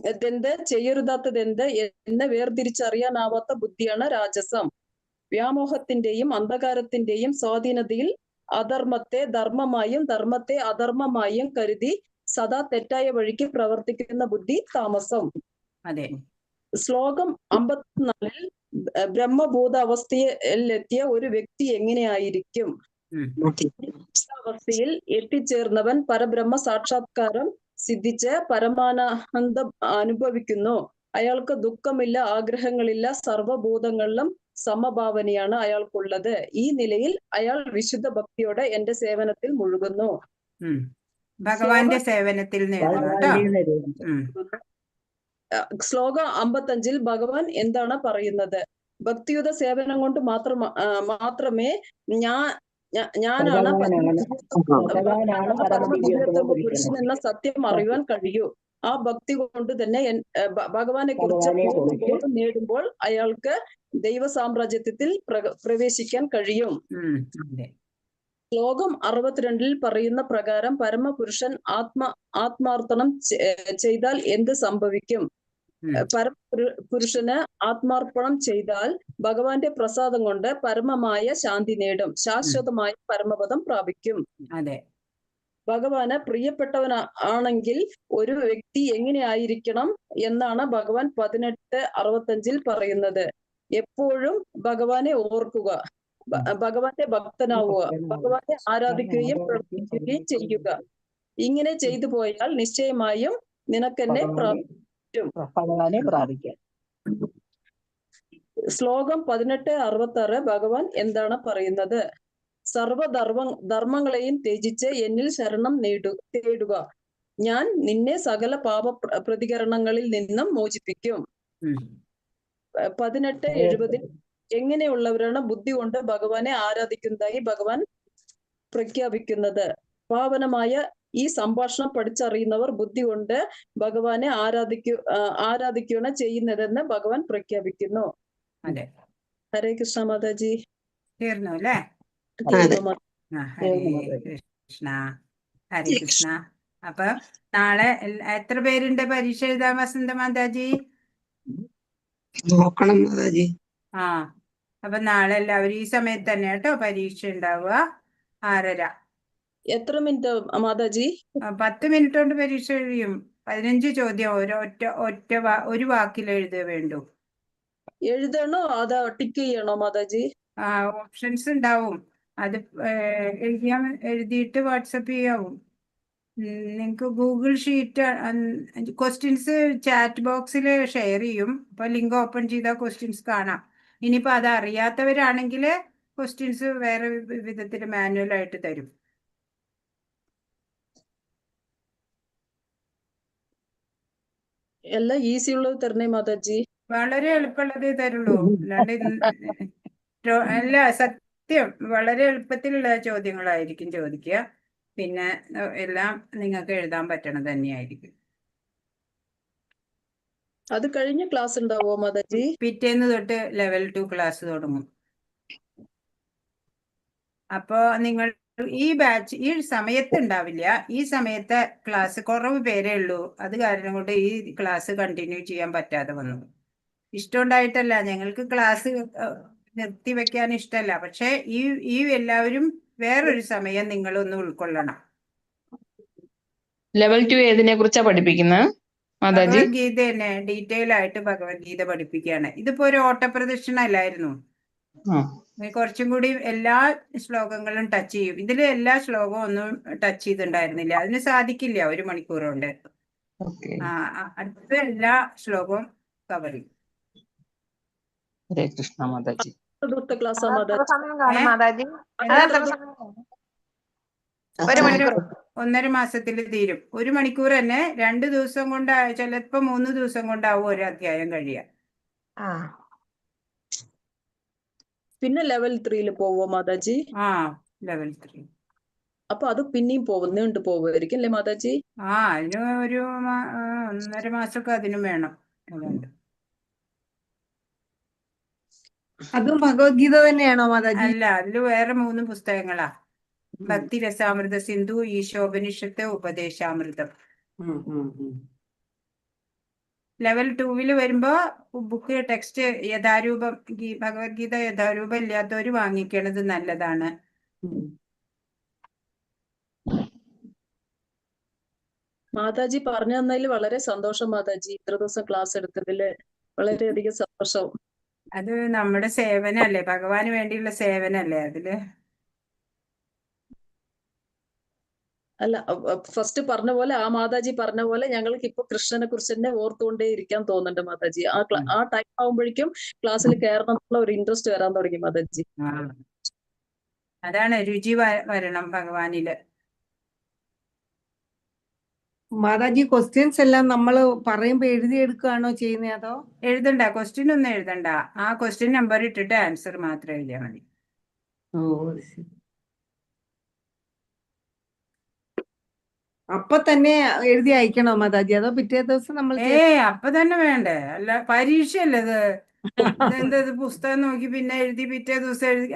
[SPEAKER 10] ഇതെന്ത്, ചെയ്യരുതാത്തതെന്ത് എന്ന് വേർതിരിച്ചറിയാനാവാത്ത ബുദ്ധിയാണ് രാജസം. വ്യാമോഹത്തിന്റെയും അന്ധകാരത്തിന്റെയും സ്വാധീനതയിൽ അധർമ്മത്തെ ധർമ്മമായും ധർമ്മത്തെ അധർമ്മമായും കരുതി സദാ തെറ്റായ വഴിക്ക് പ്രവർത്തിക്കുന്ന ബുദ്ധി താമസം.
[SPEAKER 2] അതെ.
[SPEAKER 10] ശ്ലോകം 54 ബ്രഹ്മഭൂത അവസ്ഥയിലെത്തിയ ഒരു വ്യക്തി എങ്ങനെയായിരിക്കും?
[SPEAKER 2] ഉം
[SPEAKER 10] അവസ്ഥയിൽ എത്തിച്ചേർന്നവൻ പരബ്രഹ്മ സാക്ഷാത്കാരം സിദ്ധിച്ച് പരമാനന്ദം അനുഭവിക്കുന്നു. അയാൾക്ക് ദുഃഖമില്ല, ആഗ്രഹങ്ങളില്ല, സർവഭൂതങ്ങളിലും സമഭാവനയാണ് അയാൾക്കുള്ളത്. ഈ നിലയിൽ അയാൾ വിശുദ്ധ ഭക്തിയോടെ എന്റെ സേവനത്തിൽ മുഴുകുന്നു.
[SPEAKER 2] ഉം ഭഗവാന്റെ
[SPEAKER 10] ശ്ലോകം
[SPEAKER 2] സേവനത്തിൽ എഴുതണം കേട്ടോ.
[SPEAKER 8] ഭഗവാന്റെ
[SPEAKER 2] ഉം
[SPEAKER 10] ശ്ലോകം 55 ഭഗവാൻ എന്താണ് പറയുന്നത്? ഭക്തിയുത സേവനം കൊണ്ട് മാത്രമേ ഞാനാണ്
[SPEAKER 8] ഭഗവാനാണ് ഭഗവാനാണ്
[SPEAKER 10] പരമദിവ്യോത്തമ
[SPEAKER 8] പരമദിവ്യോത്തമ
[SPEAKER 10] പുരുഷൻ
[SPEAKER 8] പുരുഷൻ
[SPEAKER 10] എന്ന സത്യം അറിയുവാൻ കഴിയൂ. ആ ഭക്തി കൊണ്ട് തന്നെ ഭഗവാനെ കുറിച്ച്
[SPEAKER 8] ഭഗവാനെ
[SPEAKER 10] പൂർണ്ണ
[SPEAKER 8] കുറിച്ച്
[SPEAKER 10] ബോധം നേടുമ്പോൾ അയാൾക്ക് ദൈവ സാമ്രാജ്യത്തിൽ പ്രവേശിക്കാൻ കഴിയും.
[SPEAKER 2] ഉം അതെ.
[SPEAKER 10] ശ്ലോകം 62 പറയുന്ന പ്രകാരം പരമപുരുഷൻ ആത്മാർപ്പണം ചെയ്താൽ എന്ത് സംഭവിക്കും? പരമപുരുഷന് ആത്മാർപ്പണം ചെയ്താൽ ഭഗവാന്റെ പ്രസാദം കൊണ്ട് പരമമായ ശാന്തി നേടും, ശാശ്വതമായ പരമപദം പ്രാപിക്കും.
[SPEAKER 2] അതെ.
[SPEAKER 10] ഭഗവാന് പ്രിയപ്പെട്ടവൻ ആണെങ്കിൽ ഒരു വ്യക്തി എങ്ങനെ ആയിരിക്കണം എന്നാണ് ഭഗവാൻ 18:65 പറയുന്നത്. എപ്പോഴും ഭഗവാനെ ഓർക്കുക, ഭഗവാന്റെ ഭക്തനാവുക, ഭഗവാനെ ആരാധിക്കുകയും പ്രവർത്തിക്കുകയും ചെയ്യുക. ഇങ്ങനെ ചെയ്തു പോയാൽ നിശ്ചയമായും നിനക്കെന്നെ പ്രാപിക്കും.
[SPEAKER 8] ഭഗവാനെ പ്രാപിക്കാം.
[SPEAKER 10] ശ്ലോകം 18:66 ഭഗവാൻ എന്താണ് പറയുന്നത്? സർവധർമ്മ ധർമ്മങ്ങളെയും ത്യജിച്ച് എന്നിൽ ശരണം തേടുക, ഞാൻ നിന്നെ സകല പാപ പ്രതികരണങ്ങളിൽ നിന്നും മോചിപ്പിക്കും. 18:70 എങ്ങനെയുള്ളവരാണ് ബുദ്ധി കൊണ്ട് ഭഗവാനെ ആരാധിക്കുന്നതായി ഭഗവാൻ പ്രഖ്യാപിക്കുന്നത്? പാവനമായ ഈ സംഭാഷണം പഠിച്ചറിയുന്നവർ ബുദ്ധി കൊണ്ട് ഭഗവാനെ ആരാധിക്കുകയാണ് ചെയ്യുന്നതെന്ന് ഭഗവാൻ പ്രഖ്യാപിക്കുന്നു.
[SPEAKER 2] അതെ.
[SPEAKER 10] ഹരേ കൃഷ്ണ മാതാജി.
[SPEAKER 2] തീർന്നു അല്ലേ?
[SPEAKER 10] തീർന്നു.
[SPEAKER 2] ഹരേ കൃഷ്ണ, ഹരേ കൃഷ്ണ. അപ്പൊ നാളെ എത്ര പേരുണ്ട് പരീക്ഷ എഴുതാൻ വസന്ത മാതാജി?
[SPEAKER 1] നോക്കണം മാതാജി.
[SPEAKER 2] ആ, അപ്പൊ നാളെ എല്ലാവരും ഈ സമയത്ത് തന്നെ കേട്ടോ പരീക്ഷ ഉണ്ടാവുക. 6:30.
[SPEAKER 10] എത്ര മിനിറ്റ് മാതാജി?
[SPEAKER 2] 10 മിനിറ്റ് കൊണ്ട് പരീക്ഷ കഴിയും. 15 ചോദ്യം ഓരോ ഒറ്റ ഒറ്റ ഒരു വാക്കിൽ എഴുതുക വേണ്ടു.
[SPEAKER 10] എഴുതണോ അതോ ടിക്ക് ചെയ്യണോ മാതാജി?
[SPEAKER 2] ആ, ഓപ്ഷൻസ് ഉണ്ടാവും. അത് എഴുതിയിട്ട് വാട്സപ്പ് ചെയ്യാവും. നിങ്ങക്ക് ഗൂഗിൾ ഷീറ്റ് ക്വസ്റ്റ്യൻസ് ചാറ്റ് ബോക്സിൽ ഷെയർ ചെയ്യും. അപ്പൊ ലിങ്ക് ഓപ്പൺ ചെയ്താൽ ക്വസ്റ്റ്യൻസ് കാണാം. ഇനിയിപ്പോ അത് അറിയാത്തവരാണെങ്കിൽ ക്വസ്റ്റ്യൻസ് വേറെ വിധത്തിൽ മാനുവൽ ആയിട്ട് തരും.
[SPEAKER 10] എല്ലാം ഈസി ഉള്ളത് തരണേ മാതാജി.
[SPEAKER 2] വളരെ എളുപ്പമുള്ളതേ തരുള്ളൂ. അല്ലാണ്ട് അല്ല, സത്യം വളരെ എളുപ്പത്തിലുള്ള ചോദ്യങ്ങളായിരിക്കും ചോദിക്കുക. പിന്നെ എല്ലാം നിങ്ങൾക്ക് എഴുതാൻ പറ്റണത് തന്നെയായിരിക്കും.
[SPEAKER 10] അത് കഴിഞ്ഞ ക്ലാസ് ഉണ്ടാവോ മാതാജി?
[SPEAKER 2] പിറ്റേന്ന് തൊട്ട് ലെവൽ 2 ക്ലാസ് തുടങ്ങും. അപ്പോ നിങ്ങൾ ഈ ബാച്ച് ഈ സമയത്ത് ഉണ്ടാവില്ല. ഈ സമയത്തെ ക്ലാസ് കുറവ് പേരേ ഉള്ളൂ. അത് കാരണം കൊണ്ട് ഈ ക്ലാസ് കണ്ടിന്യൂ ചെയ്യാൻ പറ്റാതെ വന്നു. ഇഷ്ടമുണ്ടായിട്ടല്ല, ഞങ്ങൾക്ക് ക്ലാസ് നിർത്തി വെക്കാൻ ഇഷ്ടമല്ല. പക്ഷെ ഈ ഈ എല്ലാവരും വേറൊരു സമയം നിങ്ങളൊന്ന് ഉൾക്കൊള്ളണം.
[SPEAKER 11] ലെവൽ 2 ഏതിനെ കുറിച്ചാ പഠിപ്പിക്കുന്നത് മാതാജി?
[SPEAKER 2] ഭഗവത്ഗീത തന്നെ ഡീറ്റെയിൽ ആയിട്ട് ഭഗവത്ഗീത പഠിപ്പിക്കുകയാണ്. ഇതിപ്പോ ഒരു ഓട്ടപ്രദക്ഷിണ അല്ലായിരുന്നു. കുറച്ചും കൂടി എല്ലാ ശ്ലോകങ്ങളും ടച്ച് ചെയ്യും. ഇതില് എല്ലാ ശ്ലോകവും ഒന്നും ടച്ച് ചെയ്തിട്ടുണ്ടായിരുന്നില്ല. അതിന് സാധിക്കില്ല ഒരു മണിക്കൂർ കൊണ്ട്. അടുത്ത എല്ലാ ശ്ലോകവും കവർ ചെയ്യും.
[SPEAKER 11] ഹരേ കൃഷ്ണ മാതാജി.
[SPEAKER 2] ഒന്നര മാസത്തിൽ തീരും. 1 മണിക്കൂർ തന്നെ 2 ദിവസം കൊണ്ട്, ചിലപ്പോ 3 ദിവസം കൊണ്ടാവും ഒരു അധ്യായം കഴിയുക.
[SPEAKER 10] പിന്നെ ലെവൽ 3 പോവോ മാതാജി?
[SPEAKER 2] ആ, ലെവൽ 3.
[SPEAKER 10] അപ്പൊ അത് പിന്നെയും പോകും, നീണ്ടു പോവുമായിരിക്കും അല്ലേ മാതാജി?
[SPEAKER 2] ആ, അതിന് ഒരു 1.5 മാസമൊക്കെ അതിനും വേണം.
[SPEAKER 9] അതും ഭഗവത്ഗീത തന്നെയാണോ മാതാജി?
[SPEAKER 2] അല്ല, അതില് വേറെ 3 പുസ്തകങ്ങളാ. ഭക്തി രസാമൃത സിന്ധു, ഈശോപനിഷത്ത്, ഉപദേശാമൃതം. ലെവൽ 2 വരുമ്പോ ബുക്ക് ടെക്സ്റ്റ് യഥാരൂപം, ഭഗവത്ഗീത യഥാരൂപം ഇല്ലാത്തവര് വാങ്ങിക്കണത് നല്ലതാണ്.
[SPEAKER 10] മാതാജി പറഞ്ഞു തന്നതിൽ വളരെ സന്തോഷം മാതാജി. ഇത്ര ദിവസം ക്ലാസ് എടുത്തതില് വളരെയധികം സന്തോഷം.
[SPEAKER 2] അത് നമ്മുടെ സേവനല്ലേ, ഭഗവാന് വേണ്ടിയുള്ള സേവനല്ലേ അതില്.
[SPEAKER 10] അല്ല, ഫസ്റ്റ് പറഞ്ഞ പോലെ ആ മാതാജി പറഞ്ഞ പോലെ ഞങ്ങൾക്ക് ഇപ്പൊ കൃഷ്ണനെ കുറിച്ച് തന്നെ ഓർത്തുകൊണ്ടേ ഇരിക്കാൻ തോന്നുന്നുണ്ട് മാതാജി. ആ ടൈം ആവുമ്പോഴേക്കും ക്ലാസ്സിൽ കയറണം എന്നുള്ള ഒരു ഇൻട്രസ്റ്റ് വരാൻ തുടങ്ങി മാതാജി.
[SPEAKER 2] അതാണ് രുചി വരണം ഭഗവാനില്.
[SPEAKER 9] മാതാജി, ക്വസ്റ്റ്യൻസ് എല്ലാം നമ്മൾ പറയുമ്പോ എഴുതിയെടുക്കുകയാണോ ചെയ്യുന്നത് അതോ?
[SPEAKER 2] എഴുതണ്ട, ക്വസ്റ്റ്യൻ ഒന്നും എഴുതണ്ട. ആ ക്വസ്റ്റ്യൻ നമ്പർ ഇട്ടിട്ട് ആൻസർ മാത്രം എഴുതിയാൽ മതി.
[SPEAKER 9] ഓ, ശരി. അപ്പൊ തന്നെ എഴുതി അയക്കണോ മാതാജി, അതോ പിറ്റേ ദിവസം നമ്മൾ?
[SPEAKER 2] അപ്പൊ തന്നെ വേണ്ടേ? അല്ല, പരീക്ഷയല്ലേ ഇത്. ഇതെന്താ പുസ്തകം നോക്കി പിന്നെ എഴുതി പിറ്റേ ദിവസം എഴുതി